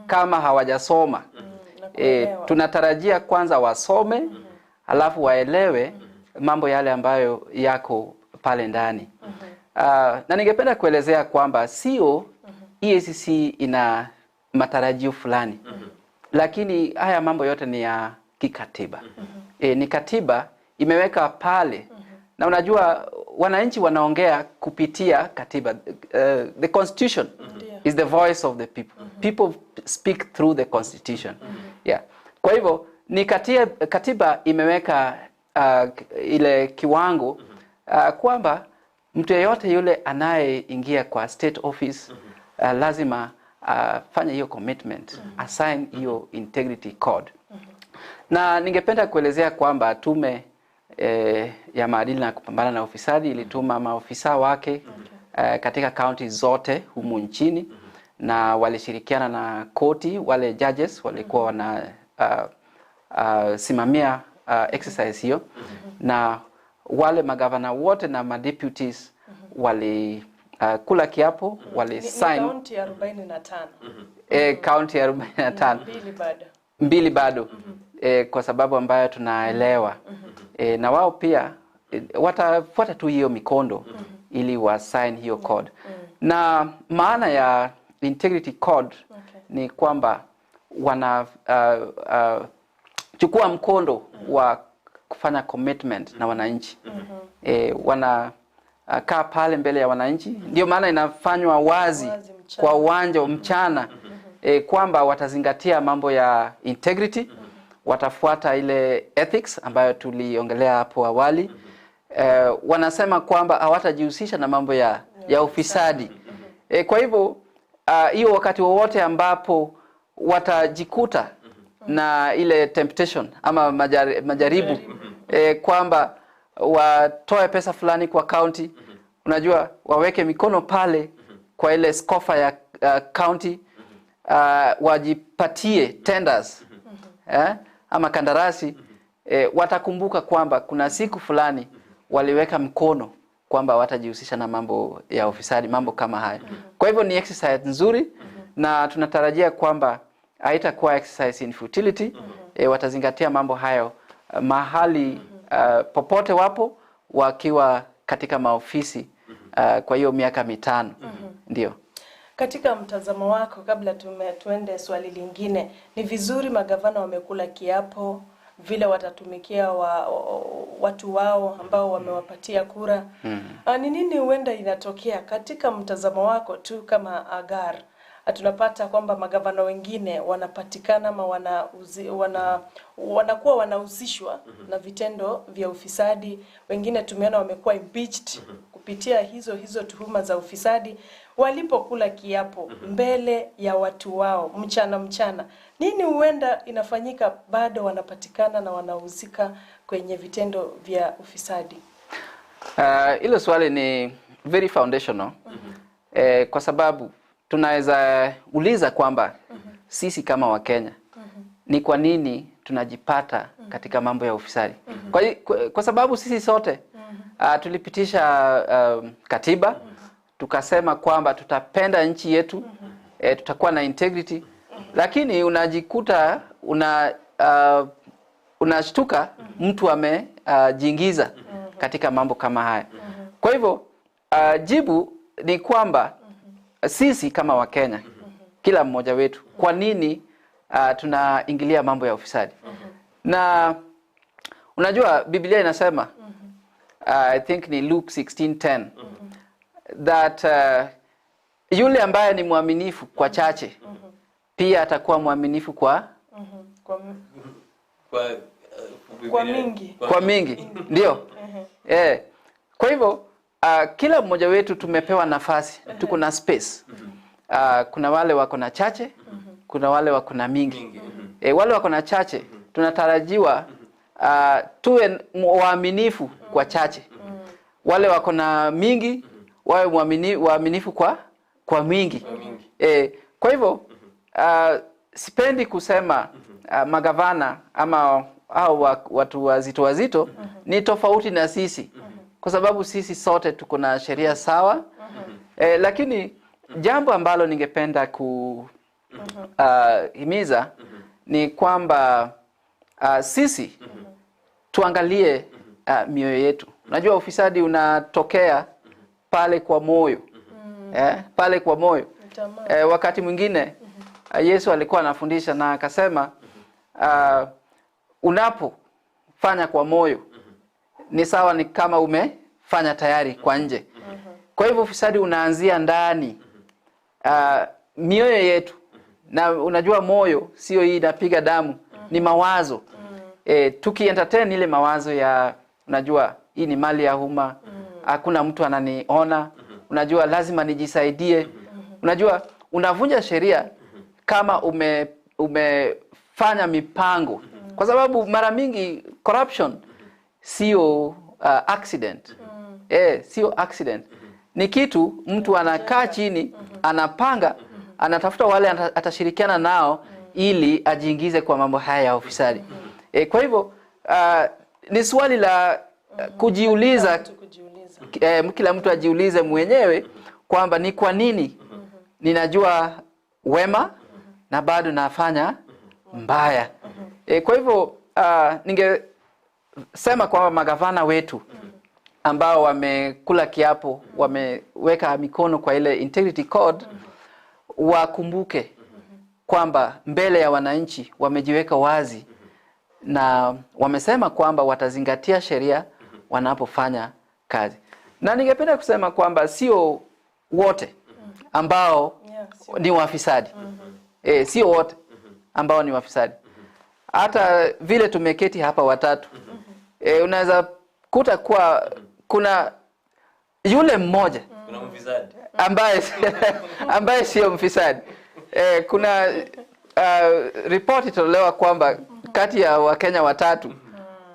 kama hawajasoma. Tunatarajia kwanza wasome, alafu waelewe mambo yale ambayo yako pale ndani. Na ningependa kuelezea kwamba sio EACC ina matarajio fulani, lakini haya mambo yote ni ya kikatiba. Ni katiba imeweka pale. Na unajua wananchi wanaongea kupitia katiba. The constitution is the voice of the people. People speak through the constitution. Yeah. Kwa hivyo ni katiba imeweka ile kiwango kwamba mtu yeyote yule anayeingia kwa state office lazima fanye hiyo commitment, assign hiyo integrity code. Na ningependa kuelezea kwamba tume ya maadili na kupambana na ufisadi ilituma maofisa wake katika county zote humu nchini, na walishirikiana na koti, wale judges walikuwa wana simamia exercise hiyo, na wale magavana wote na madeputies wali kula kiapo, wali sign. Ni county 45. County 45. Mbili bado. Mbili bado. Kwa sababu ambayo tunaelewa. Na wao pia watafuata tu hiyo mikondo ili wa sign hiyo code. Na maana ya integrity code ni kwamba wana chukua mkondo wa kufanya commitment na wananchi. Wana kaa pale mbele ya wananchi. Ndio maana inafanywa wazi kwa uwanja mchana, kwamba watazingatia mambo ya integrity, watafuata ile ethics ambayo tuliongelea hapo awali. Wanasema kwamba hawatajihusisha na mambo ya ufisadi. Kwa hivyo hiyo wakati wowote ambapo watajikuta na ile temptation ama majaribu kwamba watoe pesa fulani kwa county, unajua waweke mikono pale kwa ile skofa ya county, wajipatie tenders ama kandarasi, watakumbuka kwamba kuna siku fulani waliweka mkono kwamba watajihusisha na mambo ya ufisadi, mambo kama haya. Kwa hivyo ni exercise nzuri, na tunatarajia kwamba haitakuwa exercise in futility. Watazingatia mambo hayo mahali popote wapo wakiwa katika maofisi kwa hiyo miaka 5. Ndio. Katika mtazamo wako, kabla tuende swali lingine, ni vizuri magavana wamekula kiapo vile watatumikia watu wao ambao wamewapatia kura. Ni nini huenda inatokea katika mtazamo wako tu kama Agar? Tunapata kwamba magavana wengine wanapatikana ama wanakuwa wanahusishwa na vitendo vya ufisadi. Wengine tumeona wamekuwa impeached kupitia hizo tuhuma za ufisadi walipokula kiapo mbele ya watu wao mchana mchana. Nini huenda inafanyika bado wanapatikana na wanahusika kwenye vitendo vya ufisadi? Hilo swali ni very foundational. Kwa sababu tunaweza uliza kwamba sisi kama Wakenya ni kwa nini tunajipata katika mambo ya ufisadi? Kwa sababu sisi sote tulipitisha katiba, tukasema kwamba tutapenda nchi yetu, tutakuwa na integrity, lakini unajikuta unashtuka mtu amejiingiza katika mambo kama haya. Kwa hivyo jibu ni kwamba sisi kama Wakenya, kila mmoja wetu, kwa nini tunaingilia mambo ya ufisadi? Na unajua Biblia inasema, I think ni Luke 16:10, that yule ambaye ni mwaminifu kwa chache pia atakuwa mwaminifu kwa mingi. Kwa mingi. Ndio. Kwa hivyo kila mmoja wetu tumepewa nafasi, tuko na space. Kuna wale wako na chache, kuna wale wako na mingi. Wale wako na chache tunatarajiwa tuwe waaminifu kwa chache. Wale wako na mingi wawe waaminifu kwa mingi. Kwa hivyo sipendi kusema magavana ama au watu wazito wazito ni tofauti na sisi, kwa sababu sisi sote tuko na sheria sawa. Lakini jambo ambalo ningependa kuhimiza ni kwamba sisi tuangalie mioyo yetu. Unajua ufisadi unatokea pale kwa moyo. Pale kwa moyo. Wakati mwingine Yesu alikuwa anafundisha na akasema unapofanya kwa moyo ni sawa ni kama umefanya tayari kwa nje. Kwa hivyo ufisadi unaanzia ndani, mioyo yetu. Na unajua moyo sio hii inapiga damu, ni mawazo. Tuki entertain ile mawazo ya unajua hii ni mali ya umma, hakuna mtu ananiona, unajua lazima nijisaidie. Unajua unavunja sheria kama umefanya mipango, kwa sababu mara mingi corruption sio accident. Sio accident, ni kitu mtu anakaa chini, anapanga, anatafuta wale atashirikiana nao ili ajiingize kwa mambo haya ya ufisadi. Kwa hivyo ni swali la kujiuliza. Mtu kujiuliza. Kila mtu ajiulize mwenyewe kwamba ni kwa nini ninajua wema na bado nafanya mbaya. Kwa hivyo ningesema kwamba magavana wetu ambao wamekula kiapo, wameweka mikono kwa ile integrity code, wakumbuke kwamba mbele ya wananchi wamejiweka wazi na wamesema kwamba watazingatia sheria wanapofanya kazi. Na ningependa kusema kwamba sio wote ambao Yeah, sio. ni wafisadi. Sio wote ambao ni wafisadi. Hata vile tumeketi hapa watatu, unaweza kuta kuwa kuna yule mmoja Kuna mfisadi. ambaye sio mfisadi. Kuna ripoti tolewa kwamba kati ya Wakenya watatu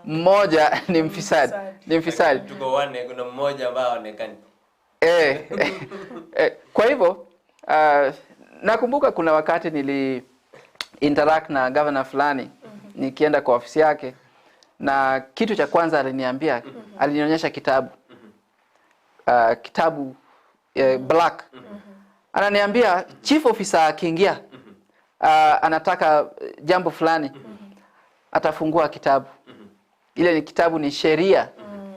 mmoja ni mfisadi, ni mfisadi. Tuko wanne, kuna mmoja ambaye haonekani. Kwa hivyo nakumbuka kuna wakati nili interact na governor fulani nikienda kwa ofisi yake, na kitu cha kwanza aliniambia, alinionyesha kitabu black. Ananiambia chief officer akiingia anataka jambo fulani, atafungua kitabu. Ile ni kitabu, ni sheria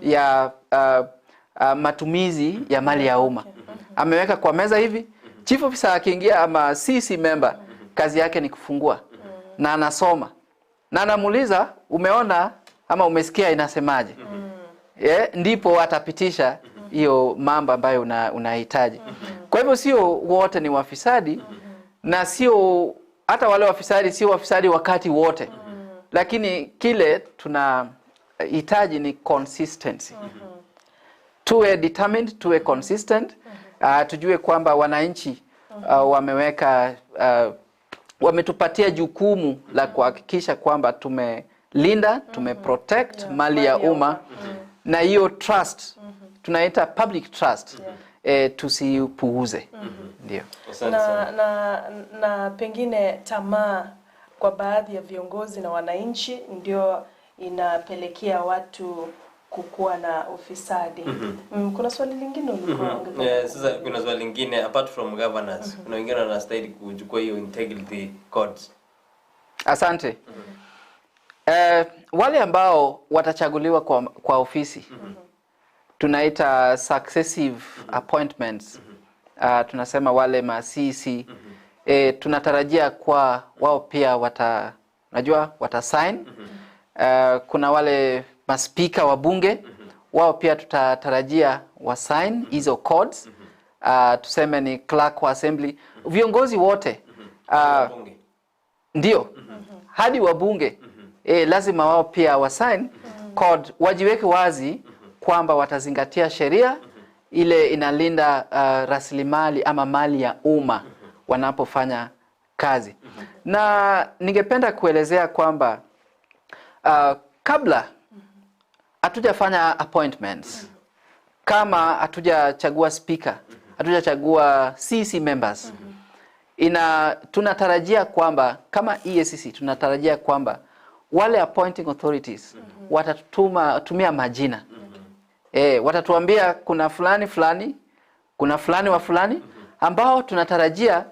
ya matumizi ya mali ya umma. Ameweka kwa meza hivi, chief officer akiingia ama CC member, kazi yake ni kufungua na anasoma na anamuuliza, umeona ama umesikia inasemaje? Yeah, ndipo atapitisha hiyo mambo ambayo unahitaji. Kwa hivyo sio wote ni wafisadi, na sio hata wale wafisadi sio wafisadi wakati wote, lakini kile tunahitaji ni consistency. Tuwe determined, tuwe consistent, tujue kwamba wananchi wameweka wametupatia jukumu la kuhakikisha kwamba tumelinda, tumeprotect mali ya umma, na hiyo trust tunaita public trust, tusipuuze. Ndio. Asante na, sana. na pengine tamaa kwa baadhi ya viongozi na wananchi ndio inapelekea watu kukuwa na ufisadi. Kuna swali lingine ulikuwa ungependa Sasa kuna swali lingine, apart from governors, kuna wengine wanastahili kuchukua hiyo integrity codes. Asante. Wale ambao watachaguliwa kwa ofisi, tunaita successive appointments. Tunasema wale ma CEC, tunatarajia kwa wao pia najua wata sign. Kuna wale maspika wa bunge, wao pia tutatarajia wa sign hizo codes. Tuseme ni clerk wa assembly, viongozi wote Bunge. Ndio, hadi wabunge, lazima wao pia wasign code, wajiweke wazi. kwamba watazingatia sheria ile inalinda rasilimali ama mali ya umma wanapofanya kazi. Na ningependa kuelezea kwamba kabla hatujafanya appointments, kama hatujachagua speaker, hatujachagua CC members, tunatarajia kwamba kama EACC tunatarajia kwamba wale appointing authorities watatuma tumia majina. Watatuambia kuna fulani fulani, kuna fulani wa fulani ambao tunatarajia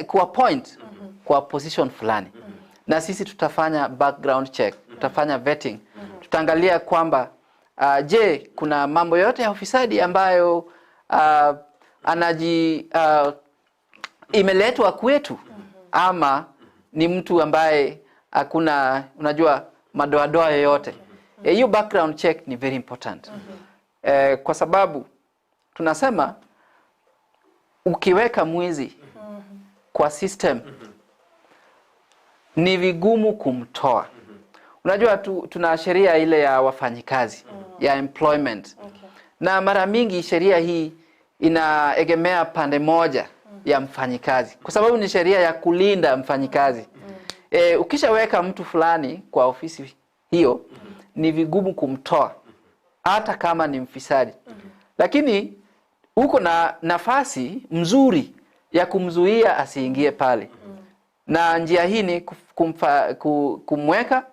kuappoint kwa position fulani. Na sisi tutafanya background check, tutafanya vetting, tutaangalia kwamba je, kuna mambo yote ya ufisadi ambayo imeletwa kwetu, ama ni mtu ambaye hakuna, unajua, madoadoa yoyote. Hiyo background check ni very important. Kwa sababu tunasema ukiweka mwizi kwa system ni vigumu kumtoa. Unajua tuna sheria ile ya wafanyikazi ya employment. Na mara mingi sheria hii inaegemea pande moja ya mfanyikazi, kwa sababu ni sheria ya kulinda mfanyikazi. Ukishaweka mtu fulani kwa ofisi hiyo ni vigumu kumtoa hata kama ni mfisadi. Lakini uko na nafasi mzuri ya kumzuia asiingie pale. Na njia hii ni kumweka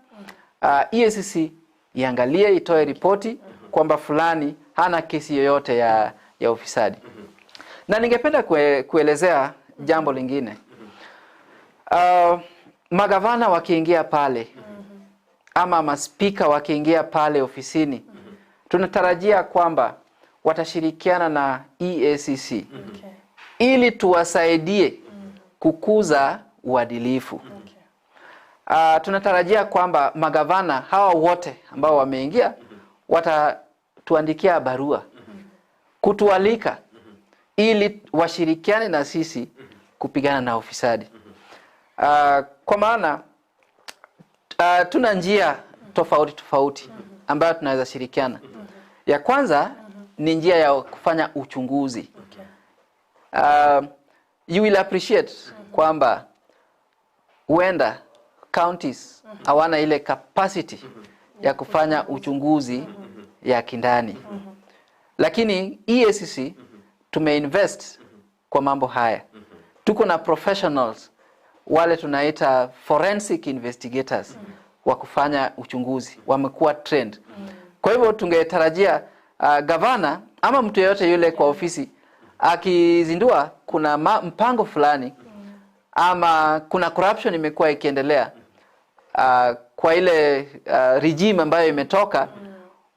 EACC iangalie, itoe ripoti kwamba fulani hana kesi yoyote ya ufisadi. Na ningependa kuelezea jambo lingine. Magavana wakiingia pale ama maspika wakiingia pale ofisini, tunatarajia kwamba watashirikiana na EACC ili tuwasaidie kukuza uadilifu. Tunatarajia kwamba magavana hawa wote ambao wameingia watatuandikia barua kutualika ili washirikiane na sisi kupigana na ufisadi. Kwa maana tuna njia tofauti tofauti ambayo tunaweza shirikiana. Ya kwanza ni njia ya kufanya uchunguzi. You will appreciate kwamba huenda counties hawana ile capacity ya kufanya uchunguzi ya kindani. Lakini EACC tumeinvest kwa mambo haya. Tuko na professionals wale tunaita forensic investigators wa kufanya uchunguzi, wamekuwa trained. Kwa hivyo tungetarajia gavana ama mtu yeyote yule kwa ofisi akizindua kuna mpango fulani ama kuna corruption imekuwa ikiendelea kwa ile regime ambayo imetoka,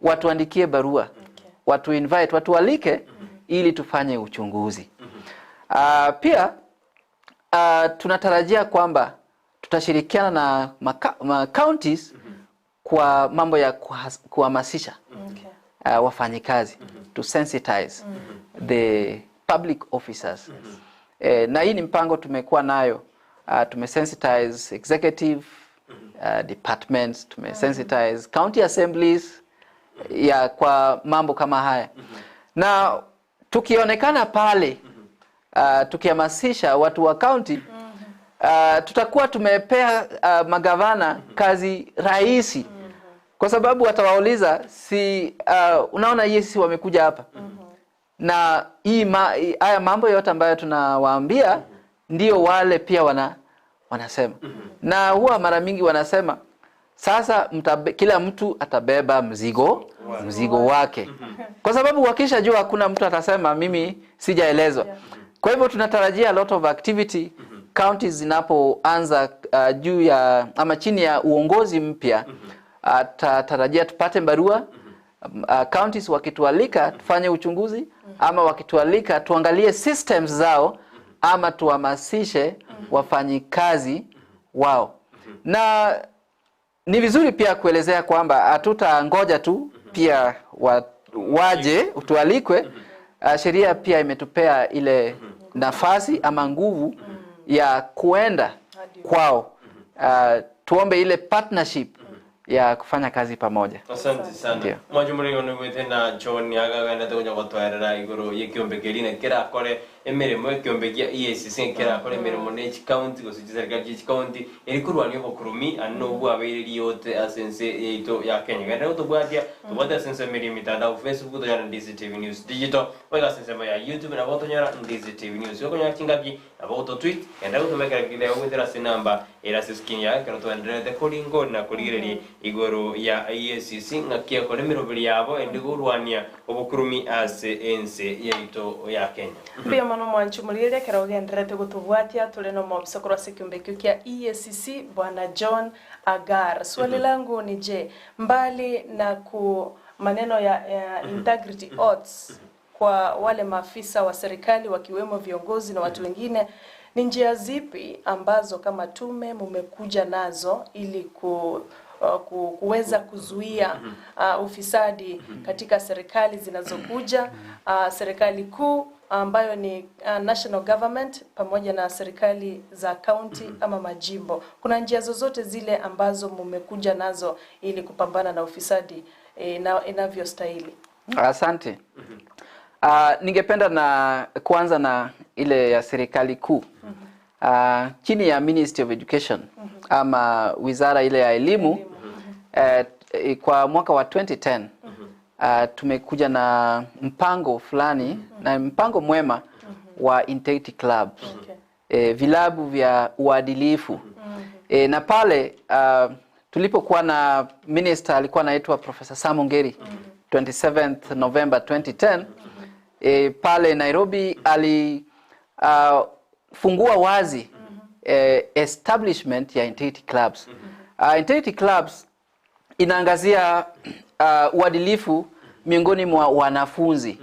watuandikie barua, watu invite, watualike ili tufanye uchunguzi. Pia tunatarajia kwamba tutashirikiana na counties kwa mambo ya kuhamasisha wafanyikazi, to sensitize the public officers. Na hii ni mpango tumekuwa nayo. Tumesensitize executive departments, tumesensitize county assemblies ya kwa mambo kama haya. Na tukionekana pale tukihamasisha watu wa county, tutakuwa tumepea magavana kazi rahisi, kwa sababu watawauliza si unaona EACC wamekuja hapa na haya mambo yote ambayo tunawaambia ndio wale pia wanasema. Na huwa mara mingi wanasema sasa kila mtu atabeba mzigo wake, kwa sababu wakishajua hakuna mtu atasema mimi sijaelezwa. Kwa hivyo tunatarajia a lot of activity counties zinapoanza juu ya ama chini ya uongozi mpya. Tarajia tupate barua counties wakitualika tufanye uchunguzi, ama wakitualika tuangalie systems zao, ama tuhamasishe wafanyikazi wao. Na ni vizuri pia kuelezea kwamba hatutangoja tu pia waje tualikwe. Sheria pia imetupea ile nafasi ama nguvu ya kuenda kwao. Tuombe ile partnership ya kufanya kazi pamoja. Asante sana. Mwajumuri ono gwete na John agagana tonya gotwarera iguru yekiombe kerine kirakore emirimo ekiombe gia EACC kirakore emirimo ne county gose serikali ya county erikurwania obokurumi anno bwabeire yote asense yeito ya Kenya. Genda gotubwatia tubwate asense mirimo mitandao Facebook tonyara DCTV News Digital oiga asense ya YouTube na botonyara DCTV News yokonya chingaki na boto tweet genda gotumekera kile ogwetera ase namba era skin ya kero twenderete kuringo na kurigireri igoro ya EACC ngakia kore mirobiri yabo endigurwania obukurumi ase ense yeito ya Kenya. Pia mano mwanchumulire kero genderete gutubwatia tuli no mobisa kurwa kiumbe kia EACC Bwana John Agar. Swali langu ni je, mbali na ku maneno ya integrity odds kwa wale maafisa wa serikali wakiwemo viongozi na watu wengine, ni njia zipi ambazo kama tume mumekuja nazo ili kuweza kuzuia ufisadi katika serikali zinazokuja, serikali kuu ambayo ni national government pamoja na serikali za county ama majimbo? Kuna njia zozote zile ambazo mumekuja nazo ili kupambana na ufisadi inavyostahili? Asante. Ningependa na kuanza na ile ya serikali kuu. Chini ya Ministry of Education ama wizara ile ya elimu, kwa mwaka wa 2010 tumekuja na mpango fulani na mpango mwema wa Integrity Clubs. Vilabu vya uadilifu. Na pale tulipokuwa na minister alikuwa anaitwa Professor Sam Ongeri 27th November 2010, pale Nairobi ali fungua wazi establishment ya Integrity Clubs. Integrity Clubs inaangazia uadilifu miongoni mwa wanafunzi.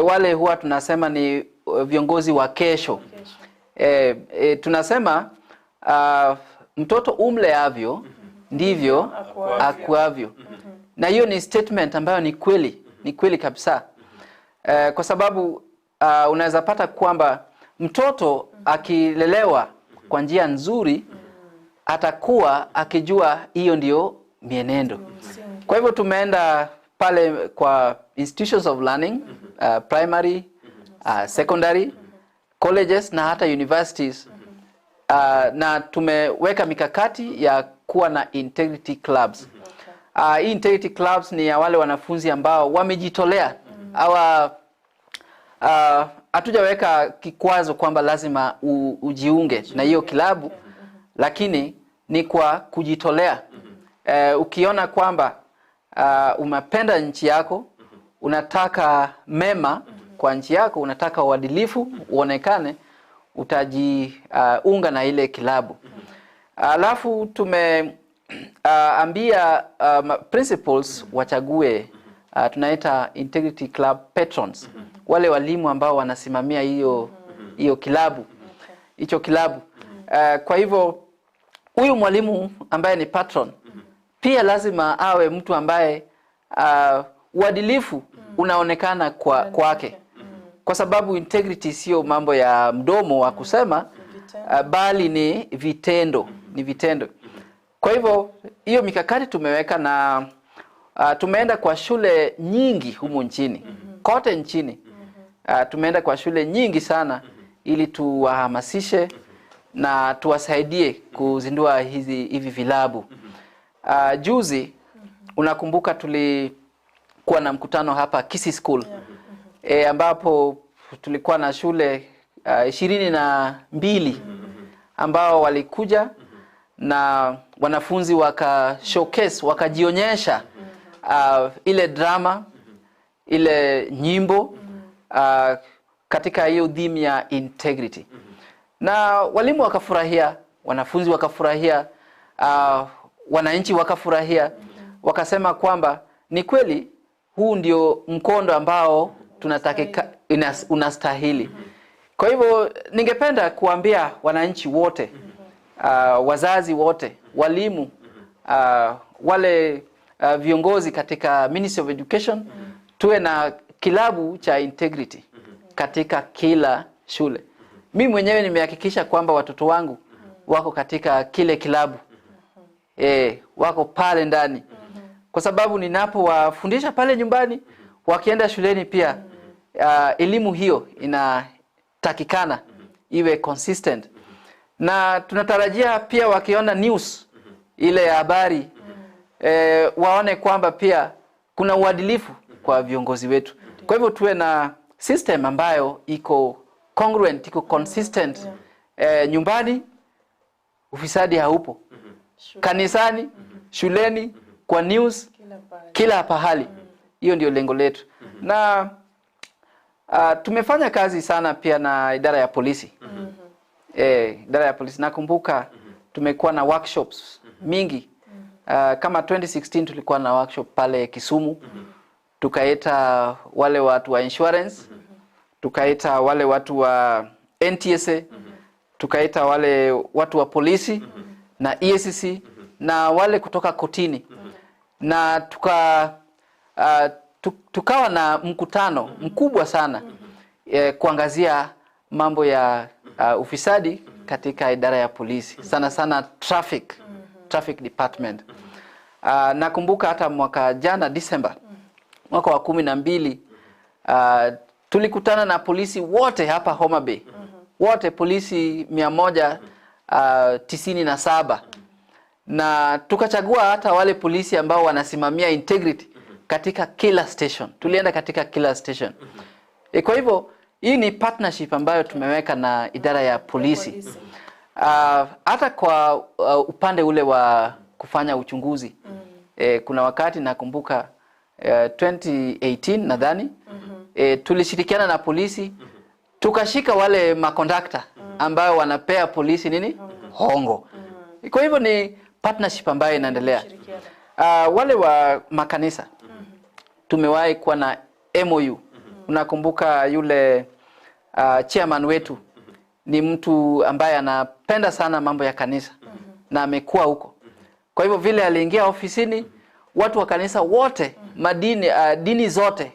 Wale huwa tunasema ni viongozi wa kesho. Tunasema mtoto umleavyo ndivyo akuavyo. Na hiyo ni statement ambayo ni kweli, ni kweli kabisa. Kwa sababu unaweza pata kwamba mtoto akilelewa kwa njia nzuri atakuwa akijua hiyo ndio mienendo. Kwa hivyo tumeenda pale kwa institutions of learning, primary, secondary, colleges na hata universities, na tumeweka mikakati ya kuwa na integrity clubs. Hii integrity clubs ni ya wale wanafunzi ambao wamejitolea. Hatujaweka kikwazo kwamba lazima ujiunge na hiyo kilabu, lakini ni kwa kujitolea. Ukiona kwamba umependa nchi yako, unataka mema kwa nchi yako, unataka uadilifu uonekane, utajiunga na ile kilabu. Alafu tume ambia principals wachague, tunaita Integrity Club patrons, wale walimu ambao wanasimamia hiyo kilabu, hicho kilabu. Kwa hivyo huyu mwalimu ambaye ni patron pia lazima awe mtu ambaye uadilifu unaonekana kwake. Kwa sababu integrity sio mambo ya mdomo wa kusema, bali ni vitendo, ni vitendo. Kwa hivyo hiyo mikakati tumeweka na tumeenda kwa shule nyingi humu nchini, kote nchini. Tumeenda kwa shule nyingi sana ili tuwahamasishe na tuwasaidie kuzindua hivi vilabu. Juzi unakumbuka tulikuwa na mkutano hapa Kisii School, ambapo tulikuwa na shule 22 ambao walikuja na wanafunzi waka showcase, wakajionyesha ile drama, ile nyimbo katika hiyo theme ya integrity. Na walimu wakafurahia, wanafunzi wakafurahia, wananchi wakafurahia, wakasema kwamba ni kweli huu ndio mkondo ambao tunataka, unastahili. Kwa hivyo ningependa kuambia wananchi wote, wazazi wote, walimu, wale viongozi katika Ministry of Education, tuwe na kilabu cha integrity katika kila shule. Mimi mwenyewe nimehakikisha kwamba watoto wangu wako katika kile kilabu. wako pale ndani, kwa sababu ninapowafundisha pale nyumbani, wakienda shuleni pia elimu hiyo inatakikana iwe consistent, na tunatarajia pia wakiona news ile ya habari waone kwamba pia kuna uadilifu kwa viongozi wetu. Kwa hivyo tuwe na system ambayo iko congruent, iko consistent. Nyumbani ufisadi haupo, kanisani, shuleni, kwa news, kila pahali. Hiyo ndio lengo letu. Na tumefanya kazi sana pia na idara ya polisi. Idara ya polisi, nakumbuka tumekuwa na workshops mingi. Kama 2016 tulikuwa na workshop pale Kisumu. Tukaita wale watu wa insurance, tukaita wale watu wa NTSA, tukaita wale watu wa polisi na EACC na wale kutoka kotini, na tukawa na mkutano mkubwa sana kuangazia mambo ya ufisadi katika idara ya polisi, sana sana traffic department. Nakumbuka hata mwaka jana December, mwaka wa 12, tulikutana na polisi wote hapa Homa Bay, wote polisi 197, na tukachagua hata wale polisi ambao wanasimamia integrity katika kila station. Tulienda katika kila station. Kwa hivyo hii ni partnership ambayo tumeweka na idara ya polisi. Hata kwa upande ule wa kufanya uchunguzi. Kuna wakati nakumbuka 2018 nadhani, tulishirikiana na polisi, tukashika wale makondakta ambao wanapea polisi nini? Hongo. Kwa hivyo ni partnership ambayo inaendelea. Wale wa makanisa tumewahi kuwa na MOU. Unakumbuka yule chairman wetu ni mtu ambaye anapenda sana mambo ya kanisa na amekuwa huko. Kwa hivyo vile aliingia ofisini, watu wa kanisa wote, madini, dini zote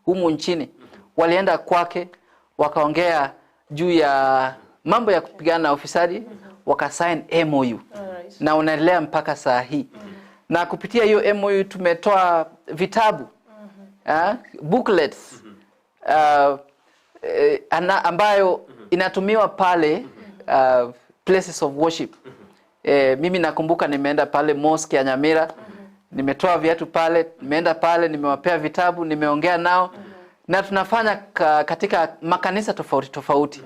humu nchini walienda kwake, wakaongea juu ya mambo ya kupigana na ufisadi, wakasign MOU. Na unaendelea mpaka saa hii. Na kupitia hiyo MOU tumetoa vitabu, booklets, ambayo inatumiwa pale places of worship. Mimi nakumbuka nimeenda pale mosque ya Nyamira, nimetoa viatu pale, nimeenda pale, nimewapea vitabu, nimeongea nao. Na tunafanya katika makanisa tofauti tofauti.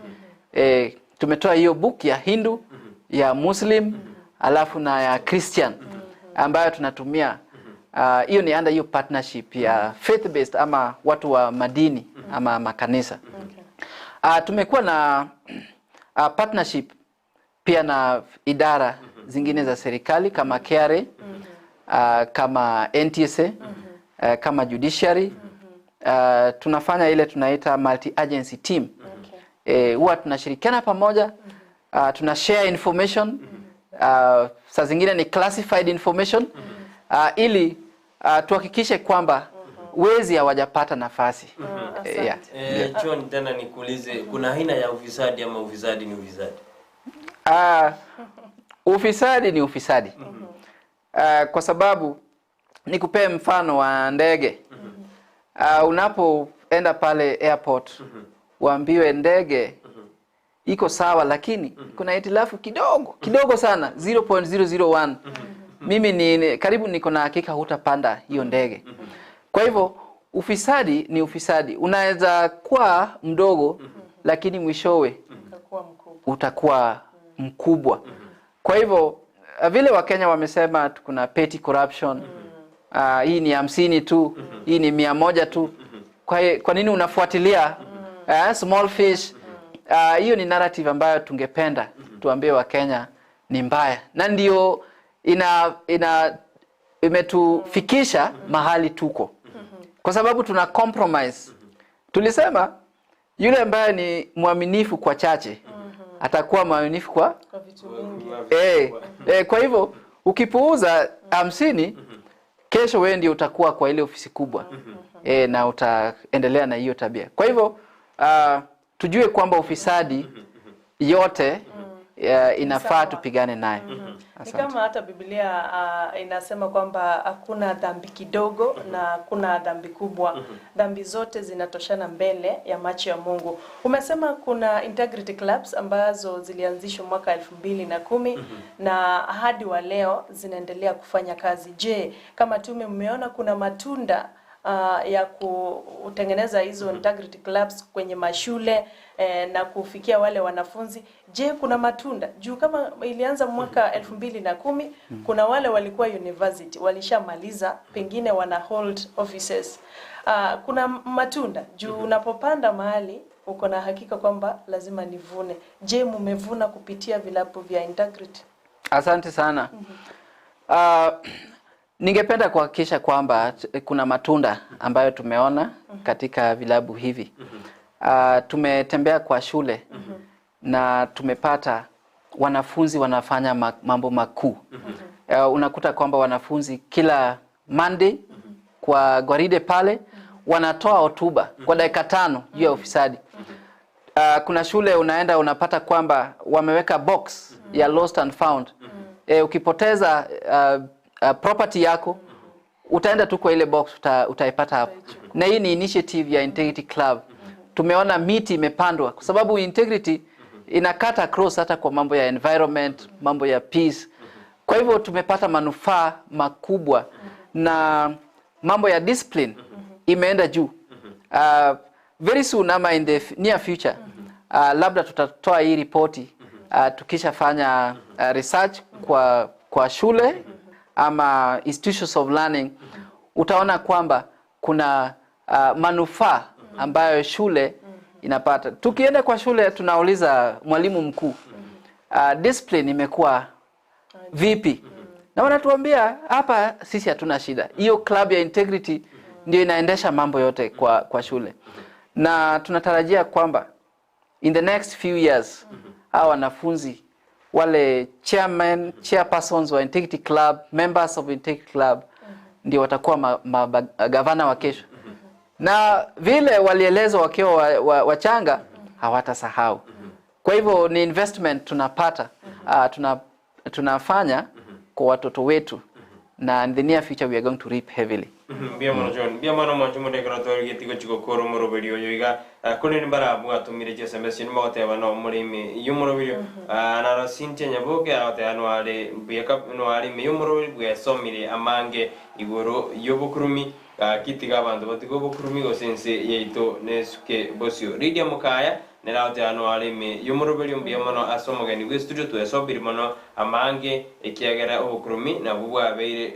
Tumetoa hiyo book ya Hindu, ya Muslim, alafu na ya Christian ambayo tunatumia. Hiyo ni under hiyo partnership ya faith based ama watu wa madini ama makanisa. Tumekuwa na partnership pia na idara zingine za serikali kama KRA, kama NTSA, kama judiciary. Tunafanya ile tunaita multi agency team. Huwa tunashirikiana pamoja, tuna share information, saa zingine ni classified information, ili tuhakikishe kwamba wezi hawajapata nafasi. Yeah. John, tena nikuulize, kuna aina ya ufisadi ama ufisadi ni ufisadi? Ufisadi ni ufisadi. Kwa sababu nikupee mfano wa ndege. Unapoenda pale airport, waambiwe ndege iko sawa lakini kuna hitilafu kidogo, kidogo sana, 0.001. Mimi ni karibu niko na hakika hutapanda hiyo ndege. Kwa hivyo ufisadi ni ufisadi. Unaweza kuwa mdogo lakini mwishowe utakuwa mkubwa. Kwa hivyo vile Wakenya wamesema kuna petty corruption, hii ni 50 tu, hii ni 100 tu. Kwa nini unafuatilia small fish? Hiyo ni narrative ambayo tungependa tuambie Wakenya ni mbaya, na ndio imetufikisha mahali tuko, kwa sababu tuna compromise. Tulisema yule ambaye ni mwaminifu kwa chache atakuwa mwaminifu kwa vitu vingi. Kwa hivyo ukipuuza 50, kesho wewe ndio utakuwa kwa ile ofisi kubwa, na utaendelea na hiyo tabia. Kwa hivyo tujue kwamba ufisadi yote inafaa Sawa. Tupigane nayo. Ni Asante. kama hata Biblia inasema kwamba hakuna dhambi kidogo na hakuna dhambi kubwa. Dhambi zote zinatoshana mbele ya macho ya Mungu. Umesema kuna integrity clubs ambazo zilianzishwa mwaka 2010 na hadi wa leo zinaendelea kufanya kazi. Je, kama tume mmeona kuna matunda ya kutengeneza hizo integrity clubs kwenye mashule na kufikia wale wanafunzi? Je, kuna matunda? Juu kama ilianza mwaka 2010, kuna wale walikuwa university walishamaliza, pengine wana hold offices. Kuna matunda juu unapopanda mahali uko na hakika kwamba lazima nivune. Je, mumevuna kupitia vilabu vya integrity? Asante sana. Ningependa kuhakikisha kwamba kuna matunda ambayo tumeona katika vilabu hivi. Tumetembea kwa shule na tumepata wanafunzi wanafanya mambo makuu. Unakuta kwamba wanafunzi kila Monday kwa gwaride pale wanatoa hotuba kwa dakika 5 juu ya ufisadi. Kuna shule unaenda unapata kwamba wameweka box ya lost and found. Ukipoteza property yako utaenda tu kwa ile box utaipata hapo. Na hii ni initiative ya Integrity Club. Tumeona miti imepandwa kwa sababu integrity inakata across hata kwa mambo ya environment, mambo ya peace. Kwa hivyo tumepata manufaa makubwa na mambo ya discipline imeenda juu. Very soon ama in the near future labda tutatoa hii ripoti tukishafanya research kwa shule ama institutions of learning, utaona kwamba kuna manufaa ambayo shule inapata. Tukienda kwa shule tunauliza mwalimu mkuu, discipline imekuwa vipi? Na wanatuambia hapa sisi hatuna shida. Hiyo club ya integrity ndio inaendesha mambo yote kwa shule. Na tunatarajia kwamba in the next few years hawa wanafunzi wale chairman, chairpersons wa Integrity Club, members of Integrity Club ndio watakuwa magavana wa kesho. Na vile walielezwa wakiwa wachanga hawatasahau. Kwa hivyo ni investment tunapata, tunafanya kwa watoto wetu, na in the near future we are going to reap heavily. Mbia mono John, mbia mono mwancho mudekero twarigetie gochika kora omoroberi oyo iga kore nimbarabu atumire chi SMS nimagoteba no omorimi iyo omoroberi naro Cynthia Nyaboke agoteba noare mbuya noare ime y'omoroberi bwesomire amange igoro y'obokurumi kitiga abanto batiga obokurumi gose ense yaito nesuke bosio Lydia Mukaya neragotea noare ime y'omoroberi mbuya mono ase omogeni bwa estudio twesobire mono amange ekiagera obokurumi nabwo bwabeire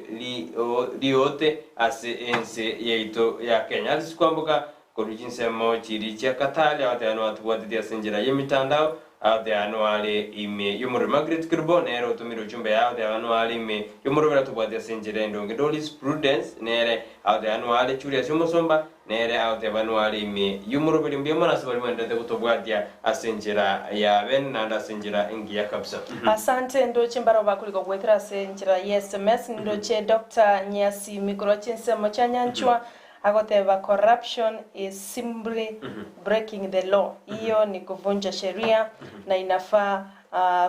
riote ase ense yaito ya Kenya. Ase kwamboka korwa chinsemo chiri chia Katari agotea noatubwateti ase enchera ya emitandao agotea noare ime y'omoroberi Margaret Kirubo nere otumire ojumbe agotea noare ime y'omoroberi atubwate ase enchera endonge Doris Prudence nere agotea noare Julius Omusomba nere agotea noare ime y'omoroberi mbuya mono ase baria mwenderete gotobwatia ase enchera ya bene naende ase enchera engiya kabisa. Asante ndoche mbaro bakuliko gwethera ase enchera ya SMS ndoche Dr. Nyasi Mikoro chinsemo cha Nyanchwa agoteba corruption is simply breaking the law. Hiyo ni kuvunja sheria na inafaa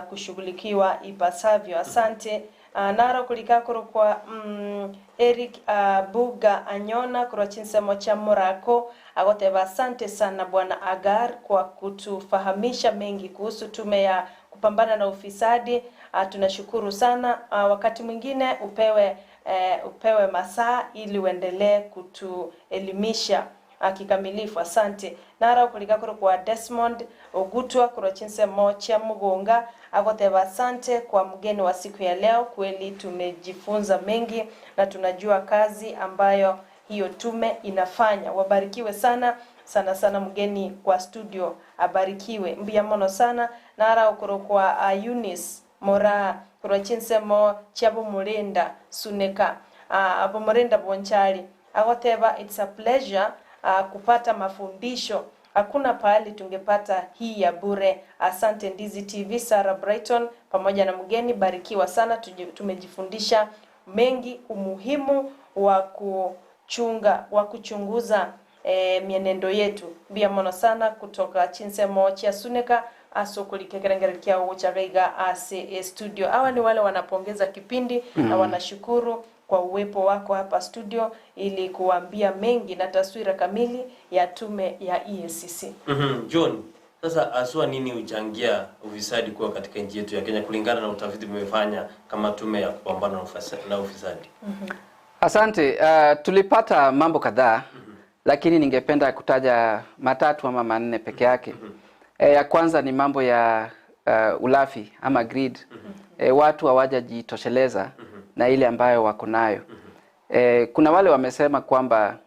kushughulikiwa ipasavyo. Asante. Naro kulikakoro kwa Eric Buga Anyona kurwa chinsemo cha Morako agoteba asante sana Bwana Agar kwa kutufahamisha mengi kuhusu tume ya kupambana na ufisadi. Tunashukuru sana. Wakati mwingine upewe masaa ili uendelee kutuelimisha kikamilifu. Asante. Nara kulikakoro kwa Desmond Ogutwa kurwa chinsemo cha Mugonga agoteba asante kwa mgeni wa siku ya leo, kweli tumejifunza mengi na tunajua kazi ambayo hiyo tume inafanya. Wabarikiwe sana sana sana, mgeni kwa studio abarikiwe mbuya mono sana. Nara okoro kwa Eunice Mora kurwa chinsemo cha Bomurinda Suneka Bomurinda Bonchari agoteba it's a pleasure kupata mafundisho, hakuna pahali tungepata hii ya bure. Asante Ndizi TV, Sarah Brighton pamoja na mgeni, barikiwa sana, tumejifundisha mengi, umuhimu wa kuchunguza mienendo yetu. Mbia mono sana kutoka chinsemo cha Suneka. asokulikekerengerekia uchareiga ase studio. Hawa ni wale wanapongeza kipindi na wanashukuru kwa uwepo wako hapa studio ili kuambia mengi na taswira kamili ya tume ya EACC. John, sasa aswa nini huchangia ufisadi kuwa katika nchi yetu ya Kenya kulingana na utafiti mmefanya kama tume ya kupambana na ufisadi? Asante. Tulipata mambo kadhaa, lakini ningependa kutaja matatu ama manne peke yake. Ya kwanza ni mambo ya ulafi ama greed. Watu hawajajitosheleza na ile ambayo wako nayo. Kuna wale wamesema kwamba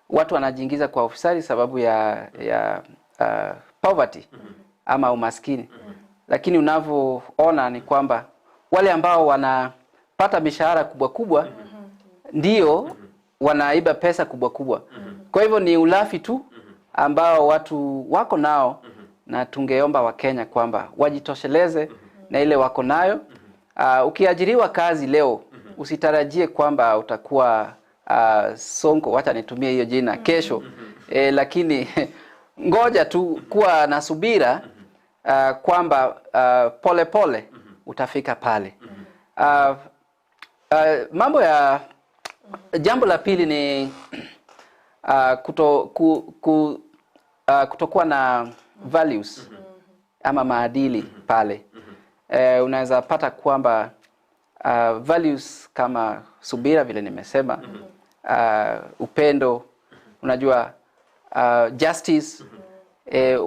watu wanajiingiza kwa ufisadi sababu ya poverty ama umaskini. Lakini unavyoona ni kwamba wale ambao wanapata mishahara kubwa kubwa ndio wanaiba pesa kubwa kubwa. Kwa hivyo ni ulafi tu ambao watu wako nao, na tungeomba Wakenya kwamba wajitosheleze na ile wako nayo. Ukiajiriwa kazi leo usitarajie kwamba utakuwa sonko, wacha nitumie hiyo jina, kesho. Lakini ngoja tu kuwa na subira kwamba pole pole utafika pale. Mambo ya jambo la pili ni kutokuwa na values ama maadili pale. Unaweza pata kwamba values kama subira vile nimesema, upendo, unajua justice,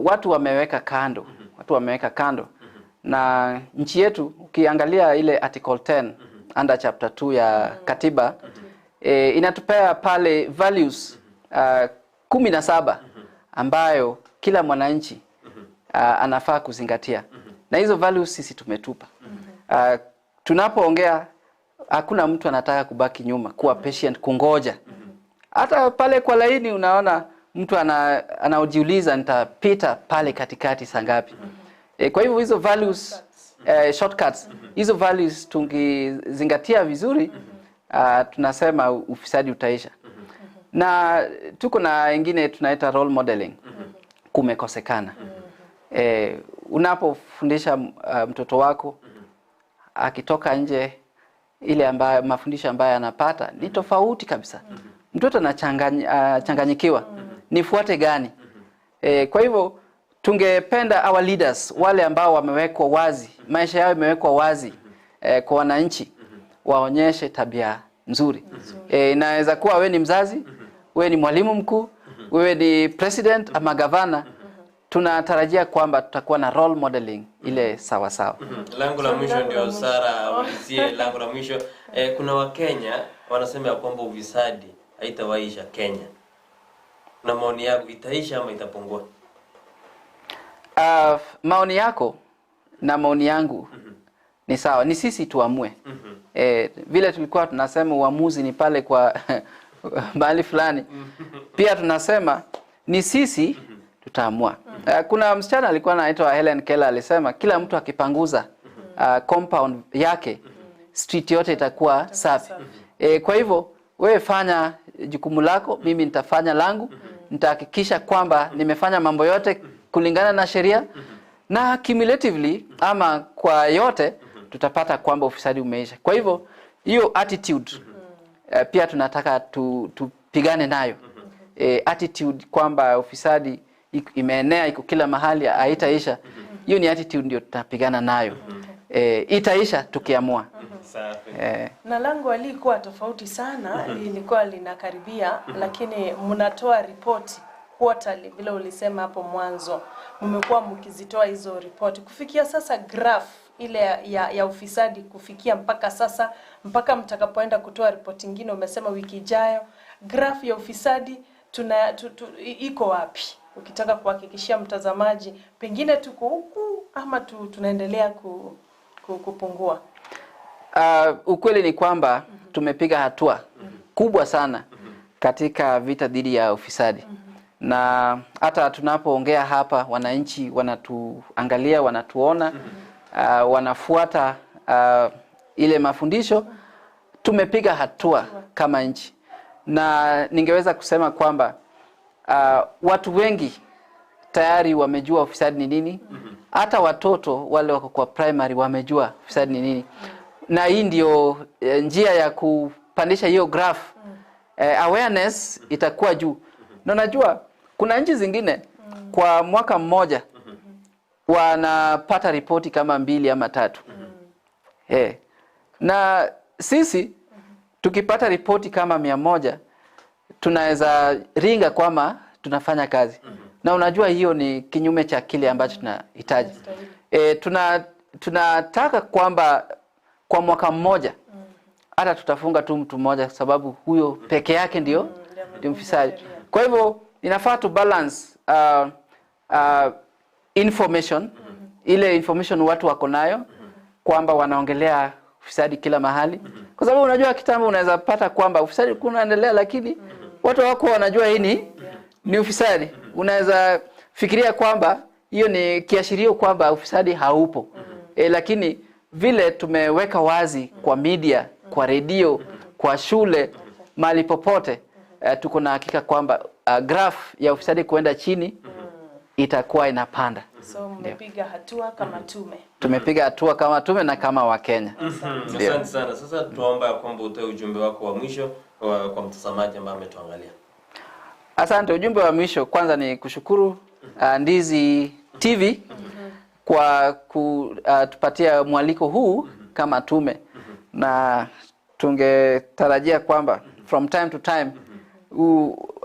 watu wameweka kando, watu wameweka kando. Na nchi yetu ukiangalia ile article 10 under chapter 2 ya katiba, inatupea pale values 17 ambayo kila mwananchi anafaa kuzingatia. Na hizo values sisi tumetupa. Tunapoongea hakuna mtu anataka kubaki nyuma, kuwa patient, kungoja. Hata pale kwa laini unaona mtu anajiuliza nitapita pale katikati saa ngapi. Kwa hivyo hizo values, shortcuts, hizo values tungizingatia vizuri, tunasema ufisadi utaisha. Na tuko na wengine tunaita role modeling. Kumekosekana. Unapofundisha mtoto wako akitoka nje, ile ambayo mafundisho ambayo anapata ni tofauti kabisa. Mtoto anachanganyikiwa, nifuate gani? Kwa hivyo tungependa our leaders, wale ambao wamewekwa wazi, maisha yao imewekwa wazi kwa wananchi, waonyeshe tabia nzuri. Inaweza kuwa wewe ni mzazi, wewe ni mwalimu mkuu, wewe ni president ama gavana. Tunatarajia kwamba tutakuwa na role modeling ile sawa sawa. Langu la mwisho ndio Sara aulizie langu la mwisho. Kuna Wakenya wanasema ya kwamba ufisadi haitawaisha Kenya. Na maoni yako, itaisha ama itapungua? Maoni yako na maoni yangu ni sawa, ni sisi tuamue. Vile tulikuwa tunasema uamuzi ni pale kwa mahali fulani. Pia tunasema ni sisi tutaamua. Kuna msichana alikuwa anaitwa Helen Keller alisema kila mtu akipanguza compound yake, street yote itakuwa safi. Kwa hivyo wewe fanya jukumu lako, mimi nitafanya langu, nitahakikisha kwamba nimefanya mambo yote kulingana na sheria, na cumulatively ama kwa yote tutapata kwamba ufisadi umeisha. Kwa hivyo hiyo attitude pia tunataka tupigane nayo. Attitude kwamba ufisadi imeenea, iko kila mahali, haitaisha. Hiyo ni attitude ndio tutapigana nayo. Itaisha tukiamua. Na langu alikuwa tofauti sana, lilikuwa linakaribia, lakini mnatoa ripoti quarterly vile ulisema hapo mwanzo. Mmekuwa mkizitoa hizo ripoti. Kufikia sasa graph ile ya ufisadi kufikia mpaka sasa, mpaka mtakapoenda kutoa ripoti nyingine umesema wiki ijayo, graph ya ufisadi iko wapi? Ukitaka kuhakikishia mtazamaji pengine tuko huku ama tunaendelea kupungua. Ukweli ni kwamba tumepiga hatua kubwa sana katika vita dhidi ya ufisadi. Na hata tunapoongea hapa wananchi wanatuangalia, wanatuona, wanafuata ile mafundisho. Tumepiga hatua kama nchi. Na ningeweza kusema kwamba watu wengi tayari wamejua ufisadi ni nini. Hata watoto wale wako kwa primary wamejua ufisadi ni nini. Na hii ndio njia ya kupandisha hiyo graph. Awareness itakuwa juu. Na unajua kuna nchi zingine kwa mwaka mmoja wanapata ripoti kama 2 ama 3. Na sisi tukipata ripoti kama 100 tunaweza ringa kwamba tunafanya kazi. Na unajua hiyo ni kinyume cha kile ambacho tunahitaji. Tunataka kwamba kwa mwaka mmoja hata tutafunga tu mtu mmoja, sababu huyo peke yake ndio mfisadi. Kwa hivyo inafaa tu balance information, ile information watu wako nayo kwamba wanaongelea ufisadi kila mahali. Kwa sababu unajua kitambo unaweza pata kwamba ufisadi kunaendelea lakini watu wako wanajua hii ni ufisadi. Unaweza fikiria kwamba hiyo ni kiashirio kwamba ufisadi haupo. Lakini vile tumeweka wazi kwa media, kwa redio, kwa shule, mahali popote, tuko na hakika kwamba graph ya ufisadi kuenda chini itakuwa inapanda. So mmepiga hatua kama tume. Tumepiga hatua kama tume na kama Wakenya. Asante sana. Sasa tuomba kwamba utoe ujumbe wako wa mwisho kwa mtazamaji ambaye ametuangalia. Asante. Ujumbe wa mwisho kwanza ni kushukuru Ndizi TV kwa kutupatia mwaliko huu kama tume. Na tungetarajia kwamba from time to time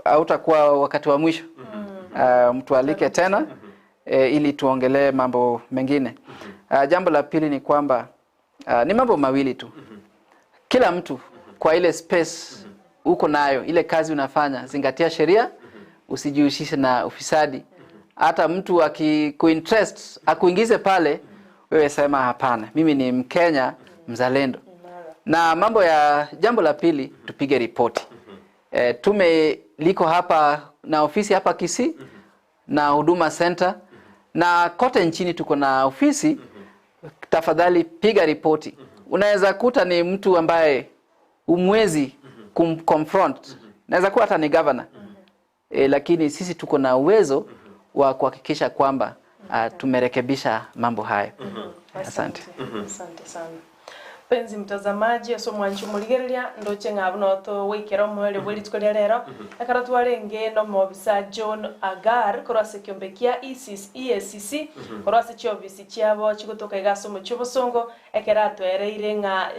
hautakuwa wakati wa mwisho. Mtualike tena ili tuongelee mambo mengine. Jambo la pili ni kwamba ni mambo mawili tu. Kila mtu kwa ile space uko nayo, ile kazi unafanya, zingatia sheria, usijihusishe na ufisadi. Hata mtu akikuinterest akuingize pale, wewe sema hapana, mimi ni Mkenya mzalendo. Na mambo ya jambo la pili, tupige ripoti. Tume liko hapa na ofisi hapa Kisii na Huduma Center, na kote nchini tuko na ofisi. Tafadhali piga ripoti. Unaweza kuta ni mtu ambaye umwezi kumconfront, naweza kuwa hata ni governor, lakini sisi tuko na uwezo wa kuhakikisha kwamba tumerekebisha mambo hayo. Asante. Asante sana. Penzi mtazamaji aso mwanchu muligereria ndoche ng'abuno to wikera omwere bweri tukoria rero ekero twarenge no mobisa John Agar korwa ase kiombe kia EACC korwa ase chiofisi chiabo chigotoka igaso omochie obosongo ekero atwereire ng'a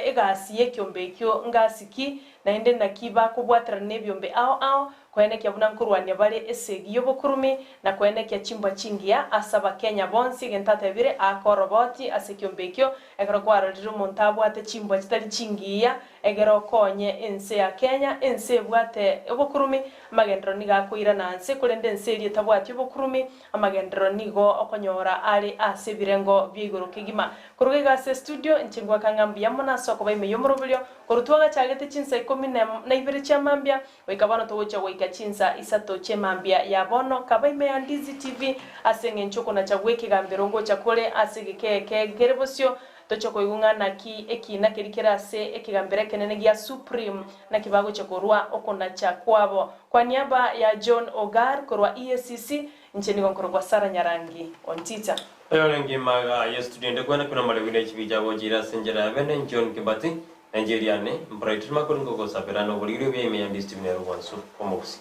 egasi ya ekiombe ekio ngasiki naende naki bakobwaterana na ebiombe ao ao kwenekia buna nkorwania bare esegi yobokurumi na kwenekia chimbwa chingiya ase abakenya bonsi egento atebire akoroboti ase ekiombe ekio ekero kwarorire omonto abwate chimbwa chitari chingiya egero okonye ense ya Kenya ense ebwate obokurumi amagendero nigo akoirana nse korende ense eria etabwati obokurumi amagendero nigo okonyora are ase ebirengo bia igoro kegima koruga iga ase studio inche ngwaka ng'a mbuya mono ase okoba ime ya omoroberio korwa twagachagete chinsa 12 chia mambia goika bono togocha goika chinsa 3 chia mambia ya bono kaba ime ya Ndizi TV ase eng'encho okonacha gwa ekegambero ngocha kore ase egekeke kere bosio toche koigung'a naki ekina keri kere ase ekegambero ekenene gia Supreme naki bagocha korwa okonacha kwabo. Kwa niaba ya John Ogar korwa EACC inche nigo nkorokwa Sara Nyarangi Ontita. Oyo ngimaga ya studio ndekwana kuna malewile chibija bojira senjera bene John Kibati Nigeriane Bright Makongo ko saperano buligiro bya ime ya Ndizi TV ne rwanso omokusi.